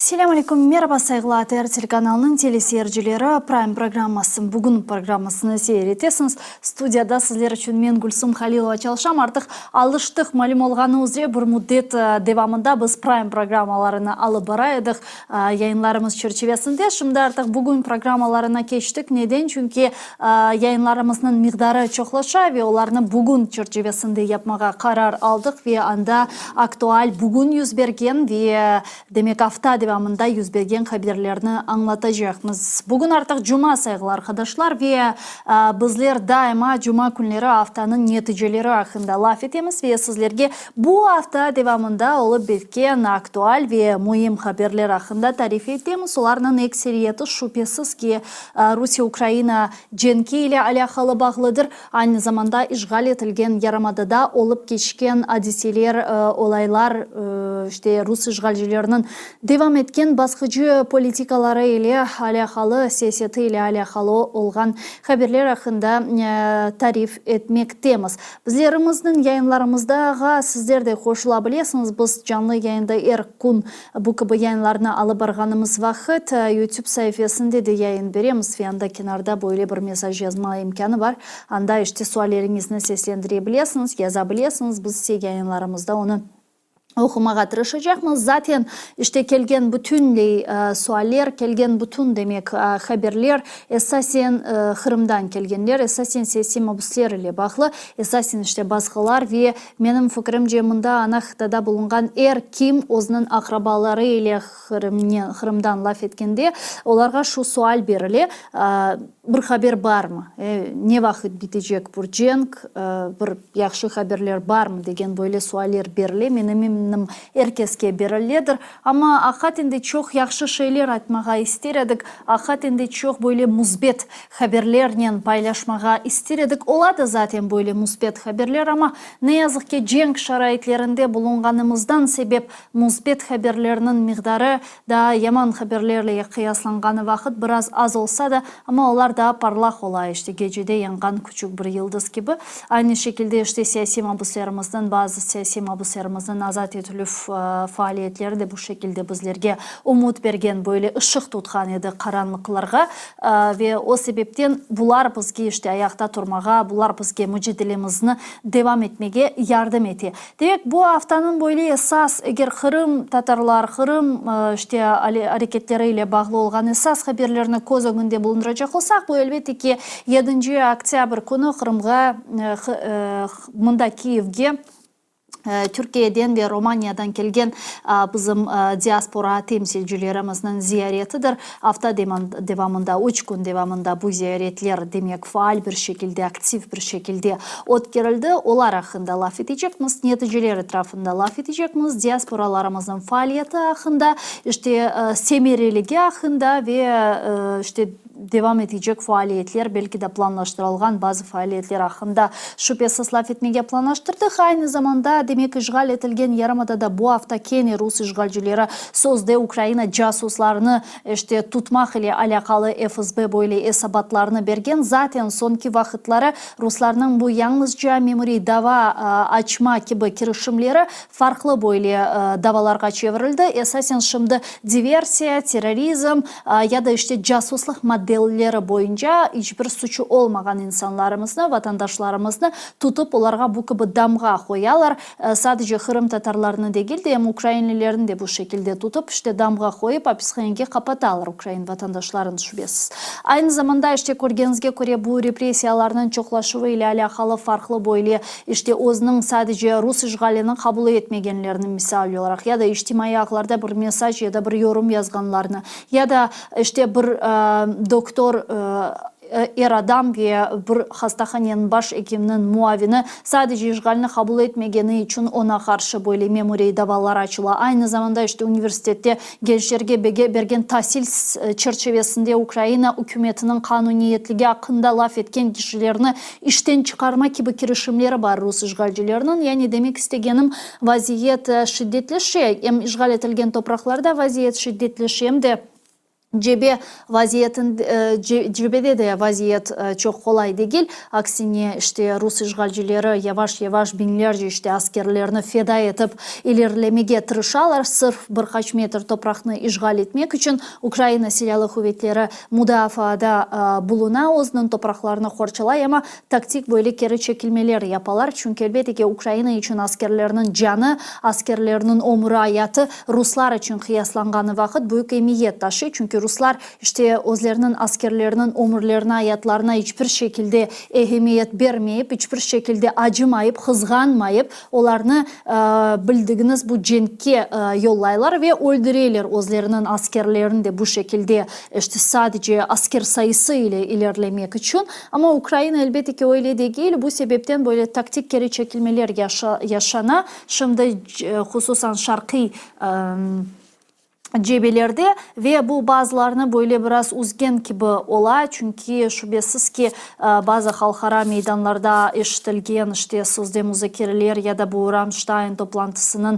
Selâm aleyküm, meraba sayğılı ATR telekanalınıñ teleseyircileri, Prime programması, bugün programmasını seyir etesiñiz. Studiyada sizler içün men Gülsum Halilova çalışam. Artıq alıştıq, malüm olğanı üzre bir müddet devamında biz Prime programmalarını alıp bara edik yayınlarımız çerçivesinde. Şimdi artıq bugün programmalarına keçtik. Neden? Çünki Yayınlarımıznıñ miqdarı çoqlaşa ve olarnı bugün çerçivesinde yapmağa qarar aldıq ve anda aktual bugün yüz bergen ve, demek, afta devamında yüz bergen haberlerni añlatacaqmız. Bugün artıq cuma, sayğılı arqadaşlar, ve bizler daima cuma künleri aftanıñ neticeleri aqqında laf etemiz ve sizlerge bu afta devamında olıp bitken aktual ve müim haberler aqqında tarif etemiz. Olarnıñ ekseriyeti, şübhesiz ki, Rusiye-Ukraina cenki ile alâqalı bağlıdır. Aynı zamanda işğal etilgen yarımadada olıp keçken adiseler, olaylar, işte, rus işğalcileriniñ devam etken basqıcı politikaları ile alâqalı, siyaseti ile alâqalı olğan haberler aqqında tarif etmektemiz. Bizlerimizniñ yayınlarımızdağa sizler de qoşula bilesiñiz. Biz canlı yayında er kün Bu kibi yayınlarnı alıp barğanımız vaqıt, YouTube saifesinde de yayın beremiz ve anda kenarda böyle bir mesaj yazma imkânı bar. Anda işte sualleriñizni seslendire bilesiñiz, yaza bilesiñiz, biz ise yayınlarımızda onı oqumağa tırışacaqmız. Zaten, işte kelgen bütünley sualler, kelgen bütün, demek, haberler, esasen Qırımdan kelgenler, esasen siyasiy mabüsler ile bağlı, esasen işte basqılar ve Menim fikirimce, mında ana qıtada bulunğan er kim özüniñ aqrabaları ile Qırımdan laf etkende, olarğa şu sual berile, Bir haber barmı? Ne vaqıt bitecek bu cenk? Bir yahşı haberler barmı? degen böyle sualler berile. Men eminim, er keske beriledir. Amma aqiqaten de çoq yahşı şeyler aytmağa ister edik, aqiqaten de çoq böyle müsbet haberlernen paylaşmağa ister edik. Ola da zaten böyle müsbet haberler, amma ne yazıq ki, cenk şaraitlerinde bulunğanımızdan sebep müsbet haberlerniñ miqdarı daa yaman haberlerle qıyaslanğanı vaqıt biraz az olsa da, amma olar daa parlaq ola, işte gecede yanğan küçük bir yıldız kibi. Aynı şekilde işte siyasiy mabüslerimizniñ, bazı siyasiy mabüslerimizniñ azat etilüv faaliyetleri de bu şekilde bizlerge ümüt bergen, böyle ışıq tutqan edi qaranlıqlarğa. Ve o sebepten bular bizge işte ayaqta turmağa, bular bizge mücadelemizni devam etmege yardım ete. Demek, bu aftanıñ böyle esas, eger Qırım tatarlar, Qırım işte areketleri ile bağlı olğan esas haberlerni köz ögünde bulundıracaq olsaq, bu elbette ki, yedinci oktâbr künü Qırımğa, mında Kiyevge, Türkiyeden ve Romaniyadan kelgen bizim diaspora temsilcilerimizniñ ziyaretidir. Afta devamında, üç kün devamında bu ziyaretler, demek, faal bir şekilde, aktiv bir şekilde ötkerildi. Olar aqqında laf etecekmiz, neticeler etrafında laf etecekmiz, diasporalarımıznıñ faaliyeti aqqında, işte, semereligi aqqında ve, işte, Devam etecek faaliyetler, belki de planlaştırılğan bazı faaliyetler aqqında şübhesiz laf etmege planlaştırdıq. Aynı zamanda, demek, işğal etilgen yarımadada bu afta kene rus işğalcileri sözde Ukraina casuslarını, işte, tutmaq ile alâqalı FSB böyle esabatlarnı bergen. Zaten, soñki vaqıtları ruslarnıñ bu yañlızca memuriy dava açma kibi kirişimleri farqlı böyle davalarğa çevirildi. Esasen şimdi diversiya, terrorizm, Ya da işte casuslıq maddeleri boyunca iç bir suçu olmağan insanlarımıznı, vatandaşlarımıznı tutıp, olarğa bu kibi damğa qoyalar. Sadece qırımtatarlarnı degil de, em ukrainlilerni de bu şekilde tutıp, işte damğa qoyıp, apishanege qapatalar ukrain vatandaşlarını, şübesiz. Aynı zamanda, işte körgeniñizge köre, bu repressiyalarnıñ çoqlaşuvı ile alâqalı farqlı böyle, işte özüniñ sadece rus işğalini qabul etmegenlerini misal olaraq, ya da içtimaiy ağlarda bir mesaj ya da bir yorum yazğanlarını, ya da işte bir doktor. er adam ve bir hastahaneniñ baş ekiminiñ muavini sadece işğalni qabul etmegeni içün oña qarşı böyle memuriy davalar açıla. Aynı zamanda işte universitette gençlerge bergen tasil çerçivesinde Ukraina ükümetiniñ qanuniyetligi aqqında laf etken kişilerni işten çıqarma kibi kirişimleri bar rus işğalcileriniñ. Yani demek istegenim, vaziyet şiddetleşe, em işğal etilgen topraqlarda vaziyet şiddetleşe, em de Cebe cebede de vaziyet çoq qolay degil. Aksine, işte, rus işğalcileri yavaş-yavaş biñlerce, işte, askerlerini feda etip ilerilemege tırışalar, sırf bir qaç metr topraqnı işğal etmek içün. Ukraina Silâlı quvetleri mudafaada buluna, özüniñ topraqlarını qorçalay, amma taktik böyle keri çekilmeler yapalar, çünki, elbette ki, Ukraina içün askerlerniñ canı, askerlerniñ ömüri, ayatı ruslar içün qıyaslanğanı vaqıt büyük emiyet taşıy, çünki ruslar, işte, özleriniñ askerleriniñ ömürlerine, ayatlarına iç bir şekilde ehemiyet bermeyip, iç bir şekilde acımayıp, qızğanmayıp, olarnı, bildigiñiz, bu cenkke yollaylar ve öldüreler özleriniñ askerlerini de bu şekilde, işte, sadece asker sayısı ile ilerlemek içün. Amma Ukraina, elbette ki, öyle degil, bu sebepten böyle taktik keri çekilmeler yaşana. Şimdi, hususan, şarqiy cebelerde ve bu bazılarını böyle biraz üzgen kibi ola, çünki, şübesiz ki, bazı halqara meydanlarda eşitilgen, işte, sözde muzakereler ya da bu Ramştayn toplantısınıñ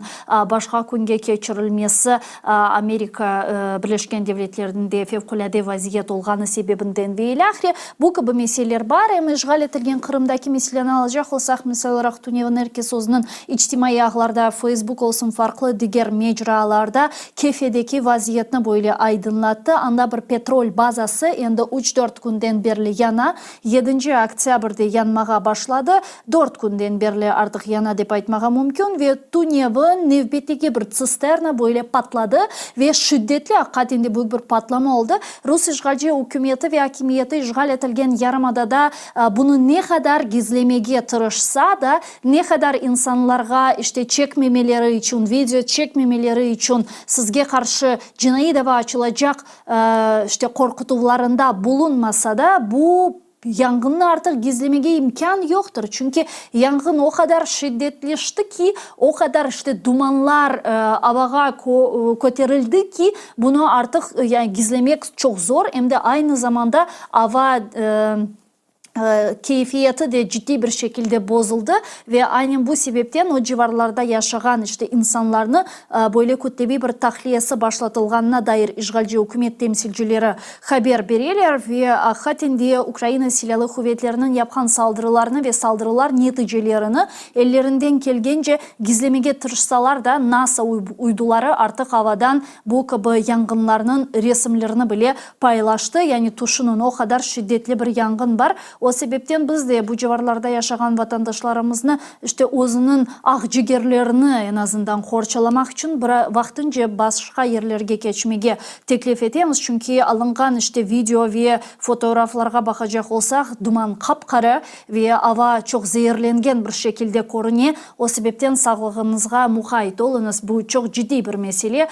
başqa künge keçirilmesi Amerika Birleşken Devletlerinde fevqulâde vaziyet olğanı sebebinden ve ilâhre, bu kibi meseleler bar. Em işğal etilgen Qırımdaki meseleni alacaq olsaq, misal olaraq, tünevin er kes özüniñ içtimaiy ağlarda, Facebook olsun, farqlı diger mecralarda Kefedeki vaziyetni böyle aydınlattı. Anda bir petrol bazası endi üç-dört künden berli yana, yedinci oktâbrde yanmağa başladı. Dört künden berli artıq yana dep aytmağa mümkün ve tünevin nevbetteki bir tsisterna böyle patladı ve şiddetli, aqiqaten de büyük bir patlama oldı. Rus işğalci ükümeti ve akimiyeti işğal etilgen yarımadada bunı ne qadar gizlemege tırışsa da, ne qadar insanlarğa işte çekmemeleri içün, video çekmemeleri içün sizge qarşı cinaiy dava açılacaq işte qorqutuvlarında bulunmasa da, bu Yanğınnı artıq gizlemege imkân yoqtır, çünki yanğın o qadar şiddetleşti ki, o qadar işte dumanlar avağa köterildi ki, bunı artıq yani gizlemek çoq zor, em de aynı zamanda ava keyfiyeti de ciddiy bir şekilde bozuldı ve aynen bu sebepten o civarlarda yaşağan işte insanlarnı böyle kütleviy bir tahliyesi başlatılğanına dair işğalci ükümet temsilcileri Haber bereler ve aqiqaten de Ukraina Silâlı Quvetleriniñ yapqan saldırılarını ve saldırılar neticelerini ellerinden kelgence gizlemege tırışsalar da, NASA uyduları artıq avadan bu kibi yanğınlarnıñ resimlerini bile paylaştı. Yani tüşüniñ, o qadar şiddetli bir yanğın bar. O sebepten biz de bu civarlarda yaşağan vatandaşlarımıznı işte özüniñ aqcigerlerini eñ azından qorçalamaq içün bir vaqtınca başqa yerlerge keçmege Teklif etemiz, çünki alınğan işte video ve fotoğraflarğa baqacaq olsaq, duman qap-qara ve ava çoq zeerlengen bir şekilde körüne. O sebepten sağlığıñızğa muqayt oluñız. Bu çoq ciddiy bir mesele,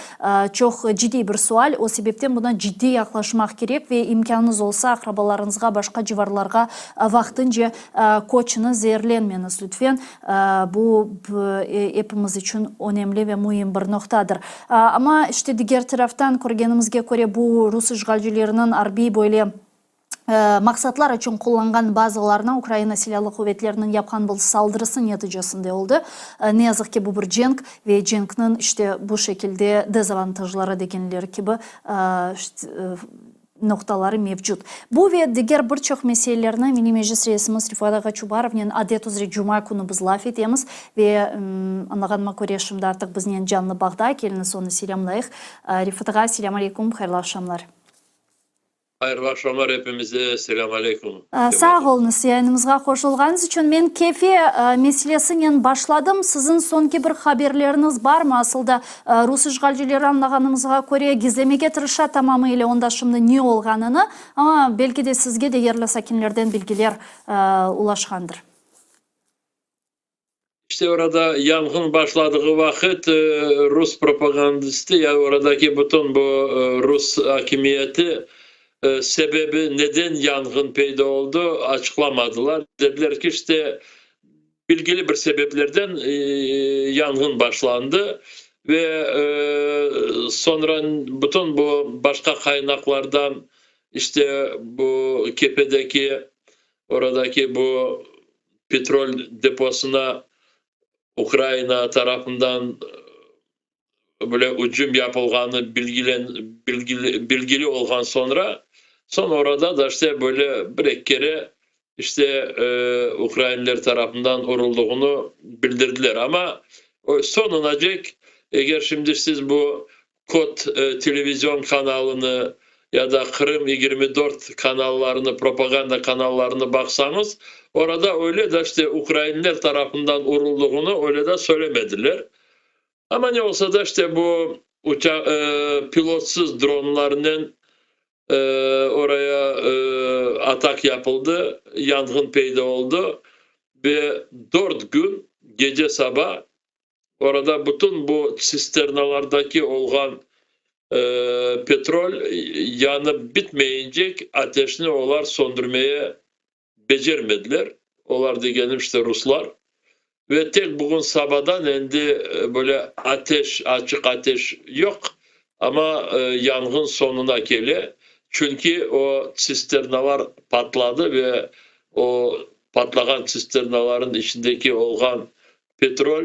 çoq ciddiy bir sual. O sebepten buna ciddiy yaqlaşmaq kerek ve imkânıñız olsa, aqrabalarıñızğa, başqa civarlarğa vaqtınca köçüñiz, zeerlenmeñiz lütfen. Bu, epimiz içün önemli ve müim bir noqtadır. Amma, işte, diger taraftan, körgenimizge köre, bu rus işğalcileriniñ arbiy böyle maqsatlar içün qullanğan bazalarına Ukraina Silâlı Quvetleriniñ yapqan bu saldırısı neticesinde oldı. Ne yazıq ki, bu bir cenk ve cenkniñ, işte, bu şekilde dezavantajları degenleri kibi, noqtaları mevcut. Bu ve diger bir çoq meselelerni Milliy Meclis reisimiz Refat ağa Çubarovnen adet üzre cuma künü biz laf etemiz ve, añlağanıma köre, şimdi artıq biznen canlı bağda. Keliñiz, onı selâmlayıq. Refat ağa, selâm aleyküm, hayırlı aqşamlar. Hayırlı aqşamlar epimize, selâm aleyküm. Sağ oluñız, yayınımızğa qoşulğanıñız içün. Men Kefe meselesinen başladım. Siziñ soñki bir haberleriñiz barmı? Asıl da, Rus işğalcileri, añlağanımızğa köre, gizlemege tırışa tamamı ile onda şimdi ne olğanını, amma belki de sizge de yerli sakinlerden bilgiler ulaşqandır. İşte orada yanğın başladığı vaqıt rus propagandisti, ya oradaki bütün bu rus akimiyeti. Sebebi, neden yanğın peyda oldı, açıqlamadılar. Dediler ki, işte, bilgili bir sebeplerden yanğın başlandı ve soñra bütün bu başqa qaynaqlardan, işte, bu Kefedeki, oradaki bu petrol deposına Ukraina tarafından böyle ücüm yapılğanı bilgili olğan soñra, soñ orada da işte böyle bir-eki kere işte ukrainler tarafından uruldığını bildirdiler. Amma soñunacek, eger şimdi siz bu Kod televizion kanalını ya da Krım 24 kanallarını, propaganda kanallarını baqsañız, orada öyle da işte ukrainler tarafından uruldığını öyle da söylemediler. Amma ne olsa da işte bu uçaq, pilotsız dronlarnen oraya atak yapıldı, yanğın peyda oldı ve 4 kün gece saba orada bütün bu tsisternalardaki olğan petrol yanıp bitmeyecek ateşni olar söndürmeye becermediler. Olar degenim işte ruslar. Ve tek bugün sabadan endi böyle ateş, açıq ateş yoq, amma yanğın soñuna kele. Çünki o tsisternalar patladı ve o patlağan tsisternaların içindeki olğan petrol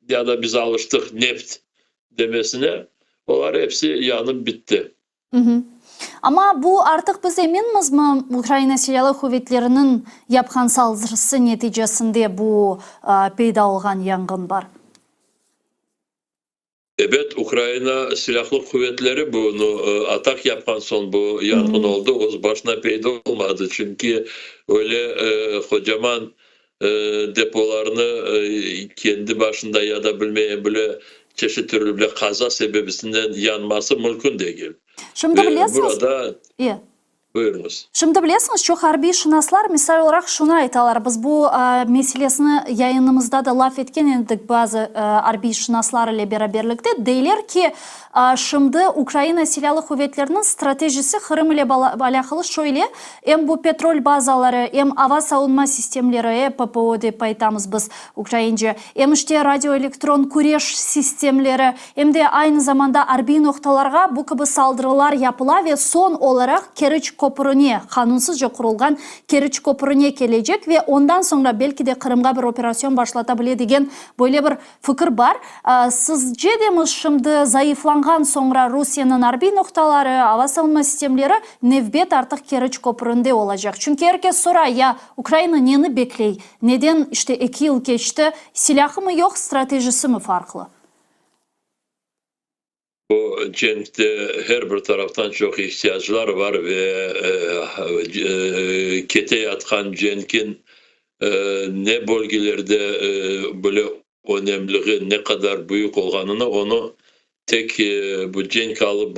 ya da biz alıştıq neft demesine, olar episi yanıp bitti. Amma bu artıq biz eminmizmi, Ukraina Silâlı quvetleriniñ yapqan saldırısı neticesinde bu peyda olğan yanğın bar? Ebet, Ukraina Silâlı quvetleri bunı atak yapqan soñ bu yanğın oldı, öz başına peyda olmadı, çünki öyle qocaman depolarnı kendi başında ya da bilmeyim bile çeşit türlü bile qaza sebebisinden yanması mümkün degil. Şimdi bilesiñiz, burada Buyurıñız. Şimdi bilesiñiz, çoq arbiyşınaslar, misal olaraq, şunı aytalar, biz bu meselesini yayınımızda da laf etken edik bazı arbiyşınaslar ile beraberlikte, deyler ki, şimdi Ukraina Silâlı quvetleriniñ stratejisi Qırım ile alâqalı şöyle, em bu petrol bazaları, em ava savunma sistemleri, PPO dep aytamız biz ukraince, em işte radioelektron küreş sistemleri, Em de aynı zamanda arbiy noqtalarğa bu kibi saldırılar yapıla ve soñ olaraq Keriç köprüne, qanunsızca qurulğan Keriç köprüne kelecek ve ondan soñra belki de Qırımğa bir operasyon başlata bile degen böyle bir fikir bar. Sizce demiz, şimdi zayıflanğan soñra Rusiyeniñ arbiy noqtaları, ava savunma sistemleri nevbet artıq Keriç köpründe olacaq? Çünki er kes soray, ya Ukraina neni bekley, neden işte 2 yıl keçti, silâhımı yoq, stratejisimi farqlı? Bu cenkte her bir taraftan çoq ihtiyaclar var ve kete yatqan cenkin ne bölgelerde böyle önemligi ne qadar büyük olğanını onı tek bu cenk alıp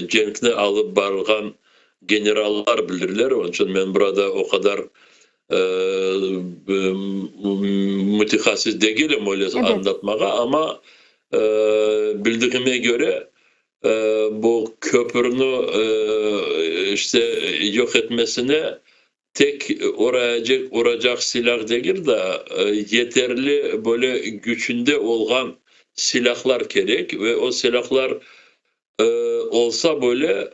cenkni alıp barılğan generallar bilirler. Onıñ içün men burada o qadar mütehassıs degilim öyle añlatmağa, amma bildigime köre, bu köpürni işte yoq etmesine tek uracaq uracaq silâh degil da, yeterli böyle güçünde olğan silâhlar kerek ve o silâhlar olsa böyle,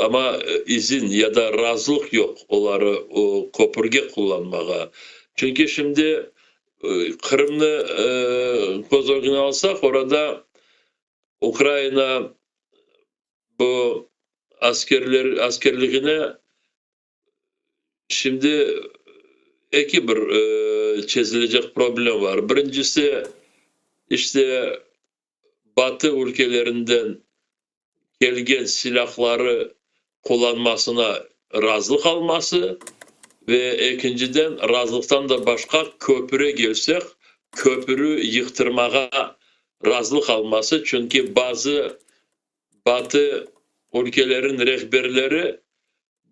amma izin ya da razılıq yoq oları o köpürge qullanmağa. Çünki şimdi Qırımnı köz ögüne alsaq, orada Ukraina bu askerler askerligine şimdi eki bir çezilecek problem bar. Birincisi, işte Batı ülkelerinden kelgen silâhları qullanmasına razılıq alması ve ekinciden, razılıqtan da başqa, köpüre kelsek, köpürü yıqtırmağa razılıq alması, çünki bazı Batı ülkelerin rehberleri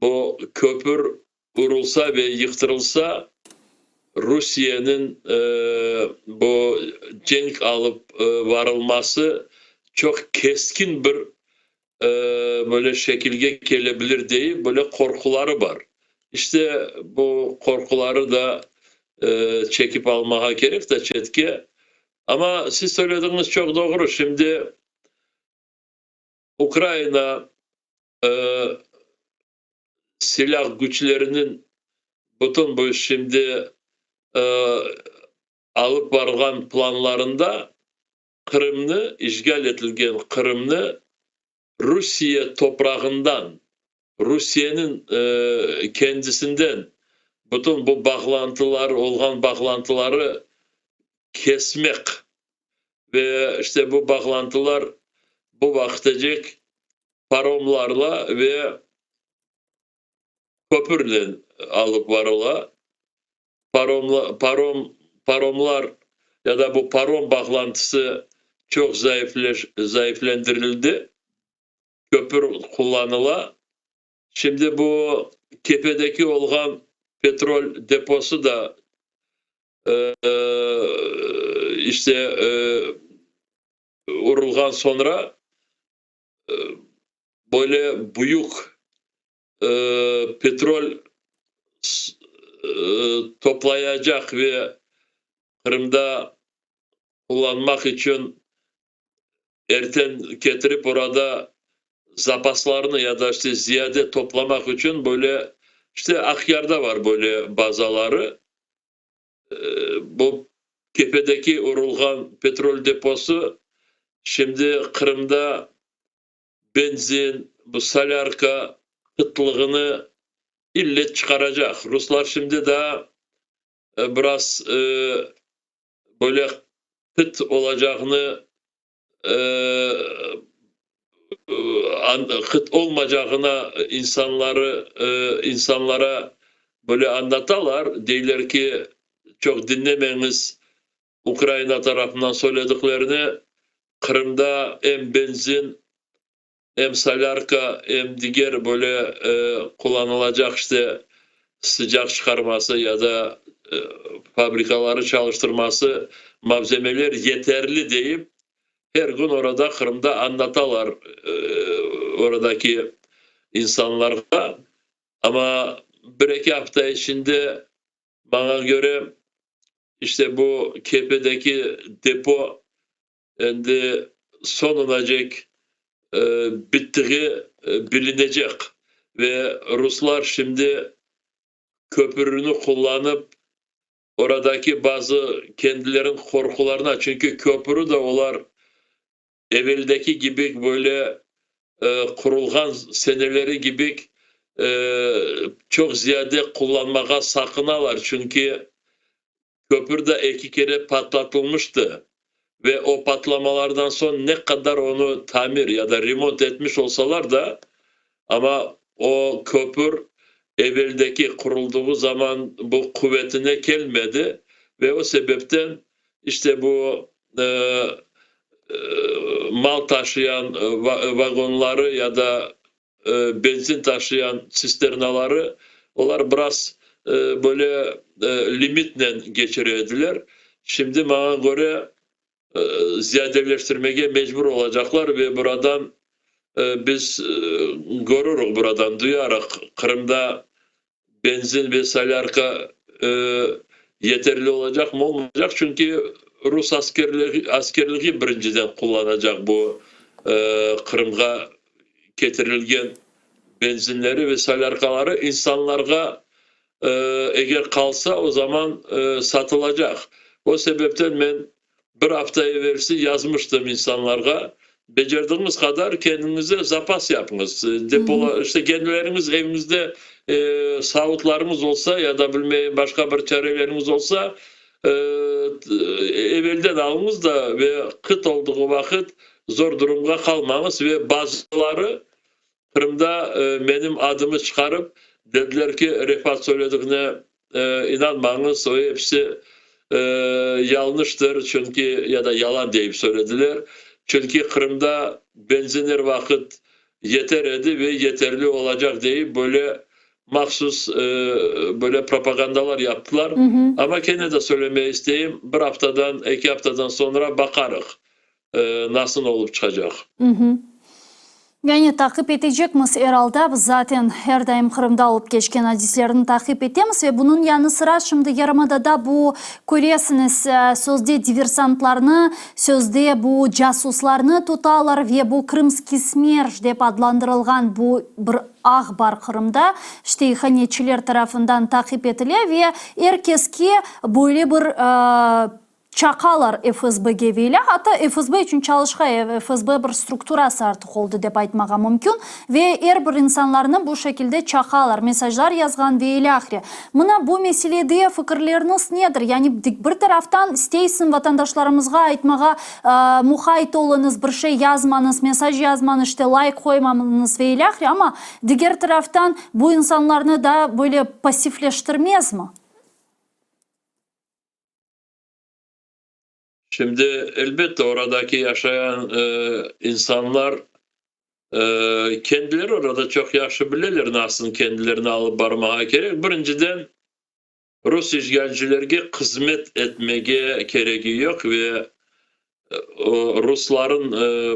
bu köpür urulsa ve yıqtırılsa, Rusiyeniñ bu cenk alıp varılması çoq keskin bir. Böyle şekilge kele bilir deyip, böyle qorquları bar. İşte, bu qorquları da çekip almağa kerek da çetke. Amma siz söylediñiz çoq doğru, şimdi Ukraina silâh küçleriniñ bütün bu şimdi alıp barğan planlarında Qırımnı, işğal etilgen Qırımnı Rusiye toprağından, Rusiyeniñ kendisinden bütün bu bağlantılar, olğan bağlantıları kesmek ve işte bu bağlantılar bu vaqıtacek paromlarla ve köpürnen alıp barıla. Paromla, parom, paromlar ya da bu parom bağlantısı çoq zayıfleş, zayıflendirildi, köpür qullanıla. Şimdi bu Kefedeki olğan petrol deposı da işte urulğan soñra böyle büyük petrol toplayacaq ve Qırımda qullanmaq içün erten ketirip orada zapaslarnı ya da işte ziyade toplamaq içün böyle işte Aqyarda var böyle bazaları. Bu Kefedeki urulğan petrol deposı şimdi Qırımda benzin, bu solârka qıtlığını illet çıqaracaq. Ruslar şimdi daa biraz böyle qıt olacağını, qıt olmacağına insanları, insanlara böyle añlatalar, deyler ki, çoq diñlemeñiz Ukraina tarafından söylediklerini, Qırımda em benzin, em solârka, em diger böyle qullanılacaq işte sıcaq çıqarması ya da fabrikaları çalıştırması malzemeler yeterli deyip, her kün orada Qırımda añlatalar oradaki insanlarğa. Amma bir-eki afta içinde Maña köre, işte bu Kefedeki depo endi soñunacek bittiği bilinecek ve ruslar şimdi köpürni qullanıp, oradaki bazı kendileriniñ qorqularına, çünki köpürü de olar Eveldeki kibi böyle qurulğan seneleri kibi çoq ziyade qullanmağa saqınalar, çünki köpür da eki kere patlatılmıştı ve o patlamalardan soñ ne qadar onı tamir ya da remont etmiş olsalar da, amma o köpür eveldeki quruldığı zaman bu quvetine kelmedi ve o sebepten işte bu mal taşıyan vagonları ya da benzin taşıyan tsisternaları olar biraz böyle limitnen keçire ediler. Şimdi, maña köre, ziyadeleştirmege mecbur olacaqlar ve buradan biz körürük, buradan duyarıq, Qırımda benzin ve solârka yeterli olacaqmı, olmaycaq, çünki rus askerligi birinciden qullanacaq bu Qırımğa ketirilgen benzinleri ve solârkaları insanlarğa eger qalsa, o zaman satılacaq. O sebepten men Bir afta evelsi yazmıştım insanlarğa, becerdiğiñiz qadar kendiñize zapas yapıñız. Depola, işte kendileriñiz eviñizde savutlarıñız olsa ya da bilmeyim başqa bir çareleriñiz olsa, evelden alıñız da ve qıt olduğı vaqıt zor durumğa qalmañız. Ve bazıları Qırımda menim adımı çıqarıp, dediler ki, Refat söylediğine inanmañız, o episi yalnıştır, çünki, ya da yalan deyip söylediler, çünki Qırımda benzin er vaqıt yeter edi ve yeterli olacaq deyip, böyle mahsus böyle propagandalar yaptılar. Amma kene de söylemege isteyim, bir aftadan, eki aftadan soñra baqarıq, nasıl olıp çıqacaq. Yani taqip etecekmiz er alda, biz zaten er daim Qırımda olıp keçken adislerni taqip etemiz ve bunıñ yanı sıra şimdi yarımadada bu, köresiñiz, sözde diversantlarnı, sözde bu casuslarnı tutalar ve bu Krımskiy smerş dep adlandırılğan bu bir ağ bar Qırımda, işte ihanetçiler tarafından taqip etile ve er keske böyle bir Çaqalar FSBge ve ilâh, atta FSB içün çalışqa, FSB bir strukturası artıq oldı dep aytmağa mümkün, ve er bir insanlarnı bu şekilde çaqalar, mesajlar yazğan ve ilâhre. Mına bu meselede fikirleriñiz nedir? Yani bir taraftan isteysiñ vatandaşlarımızğa aytmağa, muqayt oluñız, bir şey yazmañız, mesaj yazmañız, işte layk qoymañız ve ilâhre, amma diger taraftan bu insanlarnı da böyle passivleştirmezmi? Şimdi, elbette, oradaki yaşayan insanlar kendileri orada çoq yahşı bileler nasıl kendilerini alıp barmağa kerek. Birinciden, rus işğalcilerge hızmet etmege keregi yoq ve rusların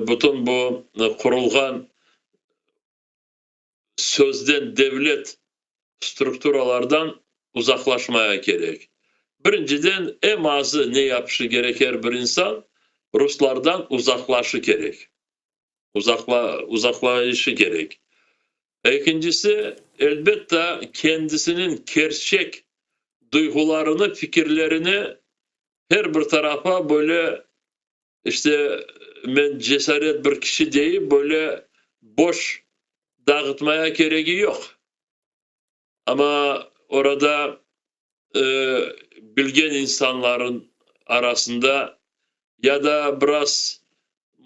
bütün bu qurulğan sözden devlet strukturalardan uzaqlaşmaya kerek. Birinciden, em azı ne yapışı kerek er bir insan, ruslardan uzaqlaşı kerek. Uzaqla, uzaqlayışı kerek. Ekincisi, elbette, kendisiniñ kerçek duyğularını, fikirlerini her bir tarafa böyle İşte, men cesaret bir kişi deyip, böyle boş dağıtmaya keregi yoq. Amma orada bilgen insanların arasında ya da biraz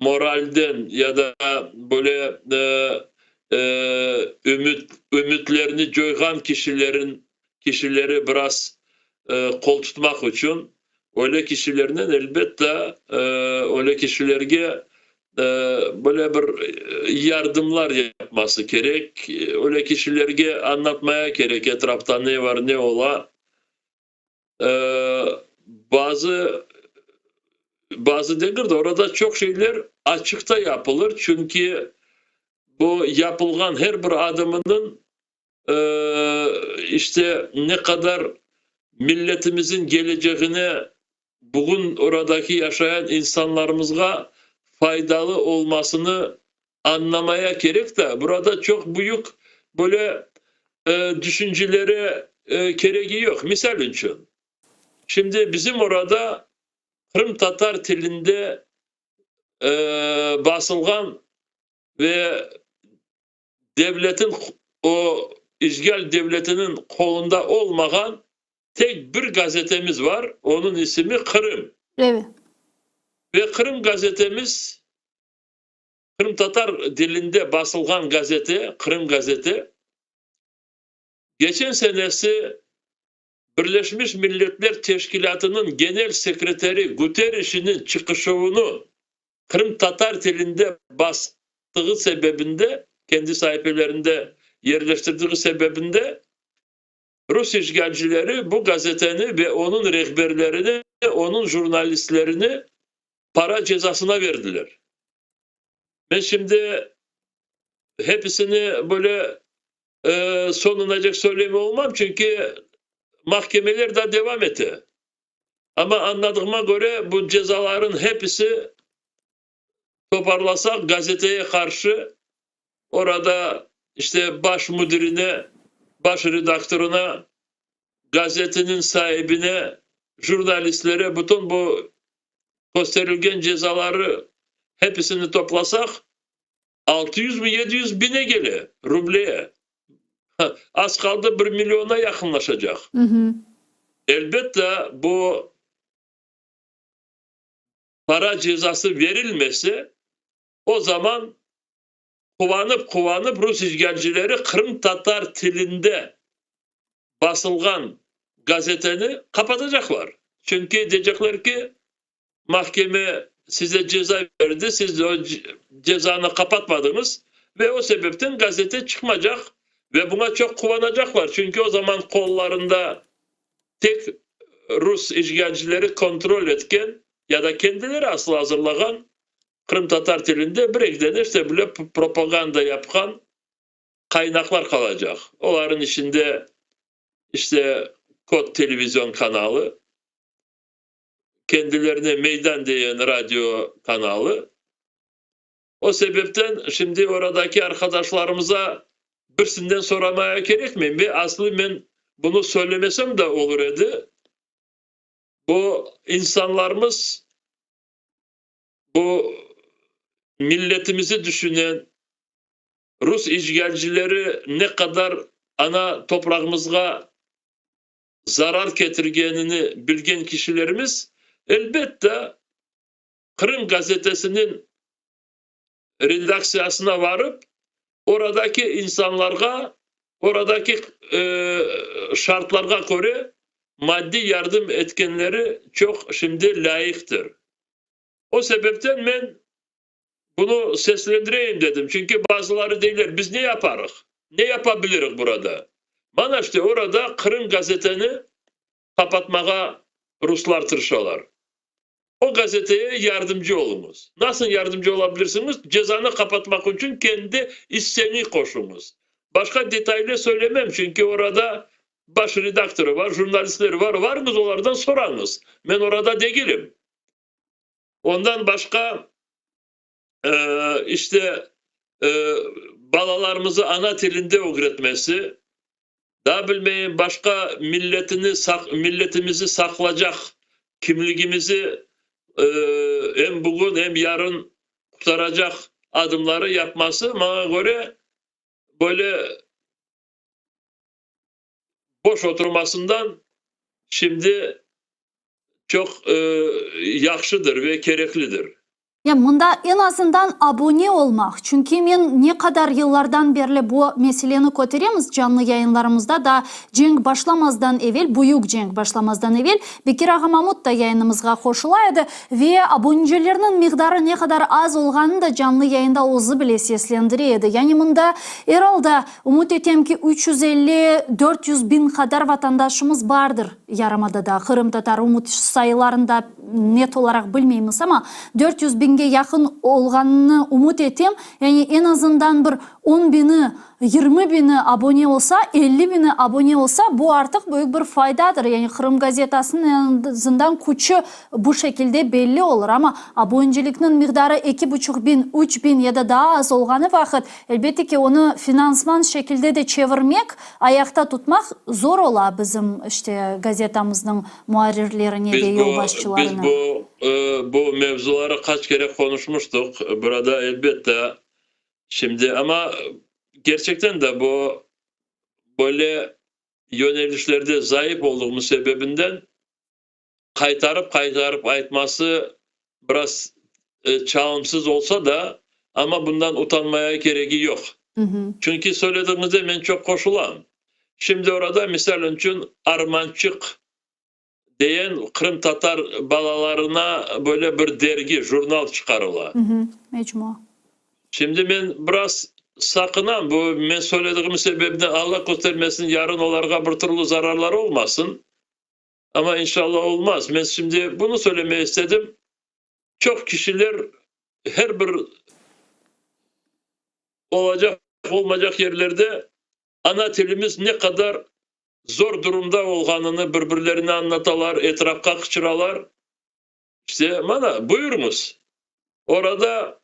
moralden, ya da böyle ümüt, ümütlerini coyğan kişilerin, kişileri biraz qol tutmaq içün öyle kişilernen, elbette, öyle kişilerge böyle bir yardımlar yapması kerek, öyle kişilerge añlatmaya kerek, etrafta ne var, ne ola. Bazı, bazı degil de, orada çoq şeyler açıqta yapılır, çünki bu yapılğan her bir adımınıñ işte ne qadar milletimizin keleceğine, bugün oradaki yaşayan insanlarımızğa faydalı olmasını añlamaya kerek de, burada çoq büyük böyle düşüncelere keregi yoq. Misal içün, şimdi bizim orada qırımtatar tilinde basılğan ve devletin, o işğal devletiniñ qolunda olmağan tek bir gazetemiz var, onıñ isimi Qırım. Evet. Ve Qırım gazetemiz, qırımtatar dilinde basılğan gazete, Qırım gazeti, geçen senesi Birleşmiş Milletler Teşkilâtınıñ Genel sekreteri Guterrişiniñ çıqışuvını qırımtatar tilinde bastığı sebebinde, kendi saifelerinde yerleştirdiği sebebinde rus işğalcileri bu gazeteni ve onıñ rehberlerini, onıñ jurnalistlerini para cezasına verdiler. Men şimdi hepisini böyle sonunacek söyleme olmam, çünki mahkemeler da devam ete. Amma añladığıma köre, bu cezaların hepisi toparlasaq, gazeteye qarşı orada işte baş müdirine, baş redaktorına, gazetiniñ saibine, jurnalistlere bütün bu kösterilgen cezaları hepisini toplasaq, 600 mi 700 bine kele, rubleye. Az qaldı bir milliona yaqınlaşacaq. Elbette, bu para cezası verilmese, o zaman quvanıp-quvanıp rus işğalcileri qırımtatar tilinde basılğan gazeteni qapatacaqlar. Çünki deycekler ki, mahkeme size ceza berdi, siz o cezanı qapatmadıñız ve o sebepten gazete çıqmacaq ve buña çoq quvanacaqlar, çünki o zaman qollarında tek rus işğalcileri kontrol etken ya da kendileri asıl azırlağan. Qırımtatar tilinde bir eki dane işte böyle propaganda yapqan qaynaqlar qalacaq. Olarnıñ içinde işte Kod televizion kanalı, kendilerine Meydan deyen radio kanalı. O sebepten şimdi oradaki arqadaşlarımıza birsinden soramaya kerekmey. Ve aslı men bunı söylemesem de olur edi. Bu insanlarımız, bu milletimizi düşünen, rus işğalcileri ne qadar ana toprağımızğa zarar ketirgenini bilgen kişilerimiz, elbette, Qırım gazetesiniñ redaksiyasına varıp, oradaki insanlarğa, oradaki şartlarğa köre maddiy yardım etkenleri çoq şimdi lâyıqtır. O sebepten men bunı seslendireyim dedim, çünki bazıları deyler, biz ne yaparıq, ne yapa bilirik burada? Mana işte orada Qırım gazeteni qapatmağa ruslar tırışalar. O gazeteye yardımcı oluñız. Nasıl yardımcı ola bilirsiñiz? Cezanı qapatmaq içün kendi isseñi qoşuñız. Başqa detaylı söylemem, çünki orada baş redaktorı var, jurnalistler var, varıñız olardan sorañız. Men orada degilim. Ondan başqa, işte, balalarımızı ana tilinde ögretmesi, daa bilmeyim, başqa milletini, milletimizi saqlacaq, kimligimizi em bugün, em yarın qurtaracaq adımları yapması, maña köre, böyle boş oturmasından şimdi çoq yahşıdır ve kereklidir. Ya mında eñ azından abone olmaq, çünki men ne qadar yıllardan berli bu meseleni köteremiz canlı yayınlarımızda, daa cenk başlamazdan evel, büyük cenk başlamazdan evel, Bekir ağa Mamut da yayınımızğa qoşula edi ve abonecilerniñ miqdarı ne qadar az olğanını da canlı yayında özü bile seslendire edi. Yani mında er alda, ümüt etem ki, 350, 400 biñ qadar vatandaşımız bardır yarımadada, qırımtatar, ümüt sayılarında net olaraq bilmeymiz, amma 400 biñge yaqın olğanını ümüt etem. Yani eñ azından bir on biñi, 20 biñi abone olsa, 50 biñi abone olsa, bu artıq büyük bir faydadır. Yani Qırım gazetasınıñ eñ azından küçü bu şekilde belli olur. Amma abonecilikniñ miqdarı eki buçuq biñ, üç biñ ya da daa az olğanı vaqıt, elbette ki, onı finansman şekilde de çevirmek, ayaqta tutmaq zor ola bizim, işte, gazetamıznıñ muarrirlerine ve Biz bu, biz yolbaşçılarına. bu, bu mevzuları qaç kere qonuşmuştuq burada, elbette, şimdi, amma kerçekten de bu böyle yönelişlerde zayıf olduğumuz sebebinden qaytarıp-qaytarıp aytması biraz çalımsız olsa da, amma bundan utanmaya keregi yoq. Çünki söylediğiñizde men çoq qoşulam. Şimdi orada, misal içün, Armançıq deyen qırımtatar balalarına böyle bir dergi, jurnal çıqarıla. Mecmua. Şimdi men biraz saqınam, bu men söylediğim sebebden, Alla köstermesin, yarın olarğa bir türlü zararlar olmasın. Amma inşallah olmaz. Men şimdi bunı söylemeye istedim. Çoq kişiler her bir olacaq, olmaycaq yerlerde ana tilimiz ne qadar zor durumda olğanını bir-birlerine añlatalar, etrafqa qıçıralar. İşte, mana, buyurıñız. Orada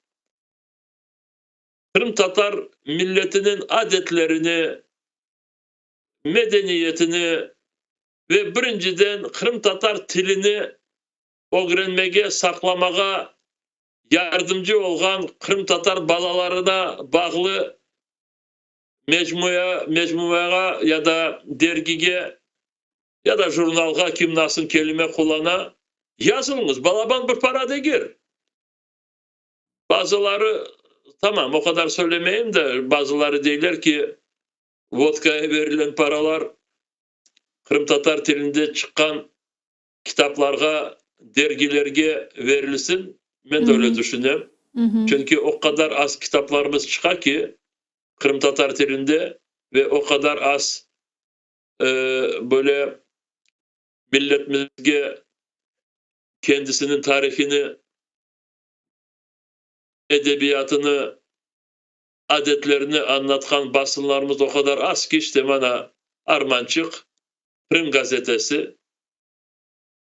qırımtatar milletiniñ adetlerini, medeniyetini ve birinciden qırımtatar tilini ögrenmege, saqlamağa yardımcı olğan qırımtatar balalarına bağlı mecmua, mecmuağa ya da dergige ya da jurnalğa, kim nasıl kelime qullana, yazıñız. Balaban bir para degil. Bazıları, tamam, o qadar söylemeyim de, bazıları deyler ki, vodkaya berilgen paralar qırımtatar tilinde çıqqan kitaplarğa, dergilerge verilsin. Men de öyle düşünem. Çünki o qadar az kitaplarımız çıqa ki qırımtatar tilinde ve o qadar az böyle milletimizge kendisiniñ tarihini. edebiyatını, adetlerini añlatqan basımlarımız o qadar az ki, işte mana Armançıq, Krım gazetesi,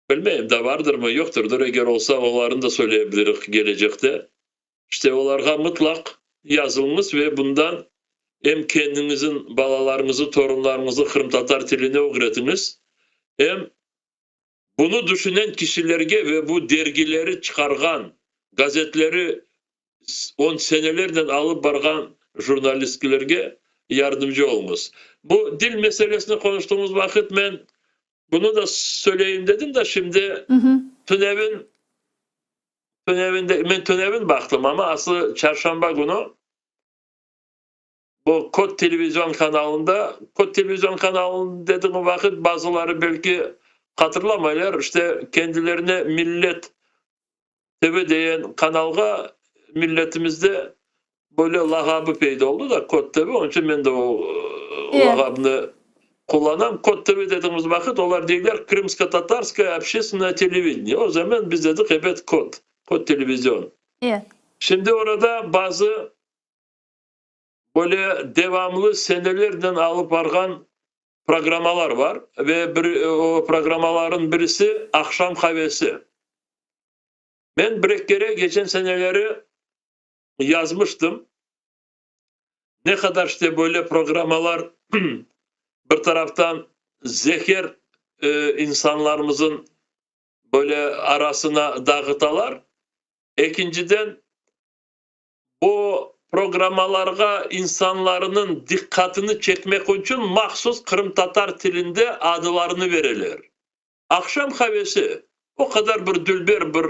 bilmeyim, da vardırmı, yoqtırdır, eger olsa, olarnı da söyleye bilirik gelecekte. İşte olarğa mıtlaq yazılıñız ve bundan em kendiñizin balalarıñızı, torunlarıñızı qırımtatar tiline ögretiñiz, em bunı düşünen kişilerge ve bu dergileri çıqarğan, gazetleri on senelernen alıp barğan jurnalistlerge yardımcı oluñız. Bu dil meselesini qonuştığımız vaqıt men bunı da söyleyim dedim da, şimdi tünevin, tünevinde, men tünevin baqtım, amma aslı çarşamba künü bu Kod televizion kanalında, Kod televizion kanalı dediğim vaqıt bazıları belki hatırlamaylar, işte kendilerine Millet TV degen kanalğa milletimizde böyle lağabı peyda oldı da, Kod TV, onıñ içün men de o lağabnı qullanam. Kod TV dediğimiz vaqıt olar deyler Krımsko-tatarskoye общественное televidение. O zaman biz dedik, ebet, Kod, Kod televizion. Şimdi orada bazı böyle devamlı senelerden alıp barğan programmalar var ve bir o programmaların birisi Aqşam qavesi. Men bir kere geçen seneleri yazmıştım. Ne qadar işte böyle programmalar bir taraftan zeher insanlarımızın böyle arasına dağıtalar. Ekinciden bu programmalarğa insanlarnıñ diqqatını çekmek içün mahsus qırımtatar tilinde adlarını vereler. Aqşam qavesi o qadar bir dülber bir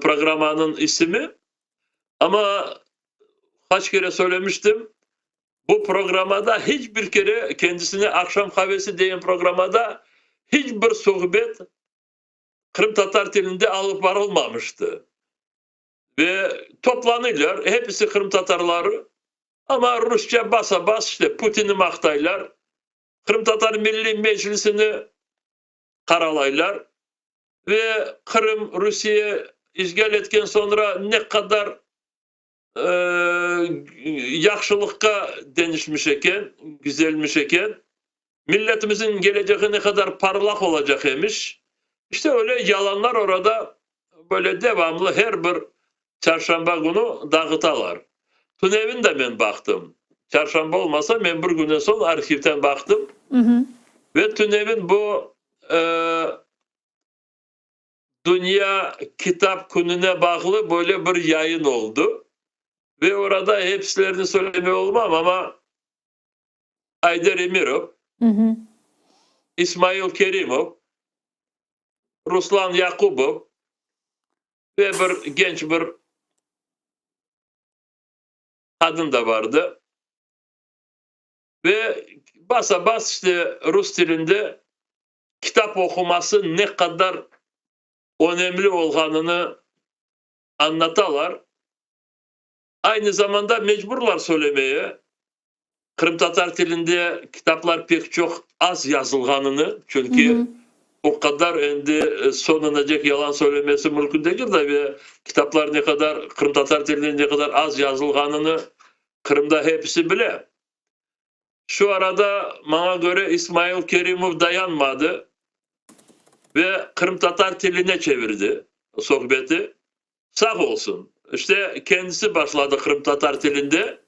programmanıñ isimi, amma qaç kere söylemiştim, bu programmada hiç bir kere kendisine Aqşam qavesi degen programmada hiç bir suhbet qırımtatar tilinde alıp barılmamıştı. Ve toplanırlar, hepsi qırımtatarları, amma rusça basa-bas işte Putinni maqtaylar, Qırımtatar Milliy Meclisini qaralaylar ve Qırım Rusiye işğal etken soñra ne qadar yahşılıqqa deñişmiş eken, güzelmiş eken, milletimizin gelecegi ne qadar parlaq olacaq emiş. İşte öyle yalanlar orada böyle devamlı her bir çarşamba künü dağıtalar. Tünevin de men baqtım. Çarşamba olmasa, men bir künden soñ arhivten baqtım. Ve tünevin bu Dünya kitap kününe bağlı böyle bir yayın oldı. Ve orada hepsilerini söylemey olmam, amma Ayder Emirov, İsmail Kerimov, Ruslan Yaqubov ve bir genç bir qadın da vardı. Ve basa-bas işte rus tilinde kitap oquması ne qadar önemli olğanını añlatalar. Aynı zamanda mecburlar söylemeye, qırımtatar tilinde kitaplar pek çoq az yazılğanını, çünki o qadar endi soñunacek yalan söylemesi mümkün degil de, ve kitaplar ne qadar qırımtatar tilinde ne qadar az yazılğanını Qırımda hepisi bile. Şu arada maña köre İsmail Kerimov dayanmadı ve qırımtatar tiline çevirdi sohbeti. Sağ olsun. İşte kendisi başladı qırımtatar tilinde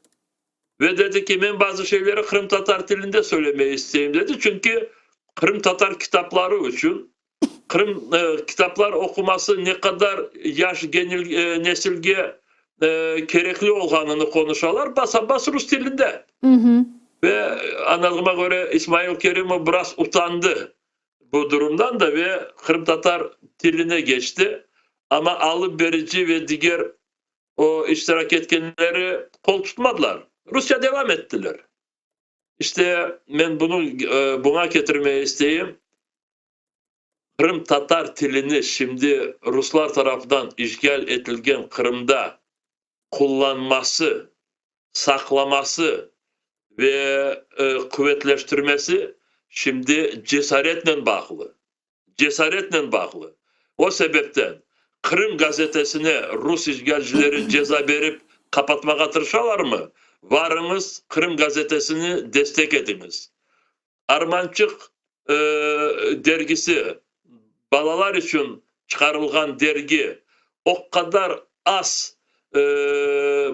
ve dedi ki, men bazı şeyleri qırımtatar tilinde söylemeye isteyim dedi. Çünki qırımtatar kitapları içün Qırım kitaplar oquması ne qadar yaş nesilge kerekli olğanını qonuşalar, basa-bas rus tilinde. Ve añladığıma köre, İsmail Kerimov biraz utandı bu durumdan da ve qırımtatar tiline keçti. Amma alıp berici ve diger o iştirak etkenleri qol tutmadılar. Rusça devam ettiler. İşte men bunı buña ketirmege isteyim. Qırımtatar tilini şimdi ruslar tarafından işğal etilgen Qırımda qullanması, saqlaması ve quvetleştirmesi şimdi cesaretnen bağlı. Cesaretnen bağlı. O sebepten. Qırım gazetesine rus işğalcileri ceza berip qapatmağa tırışalarmı? Varıñız, Qırım gazetesini destek etiñiz. Armançıq dergisi, balalar içün çıqarılğan dergi, o qadar az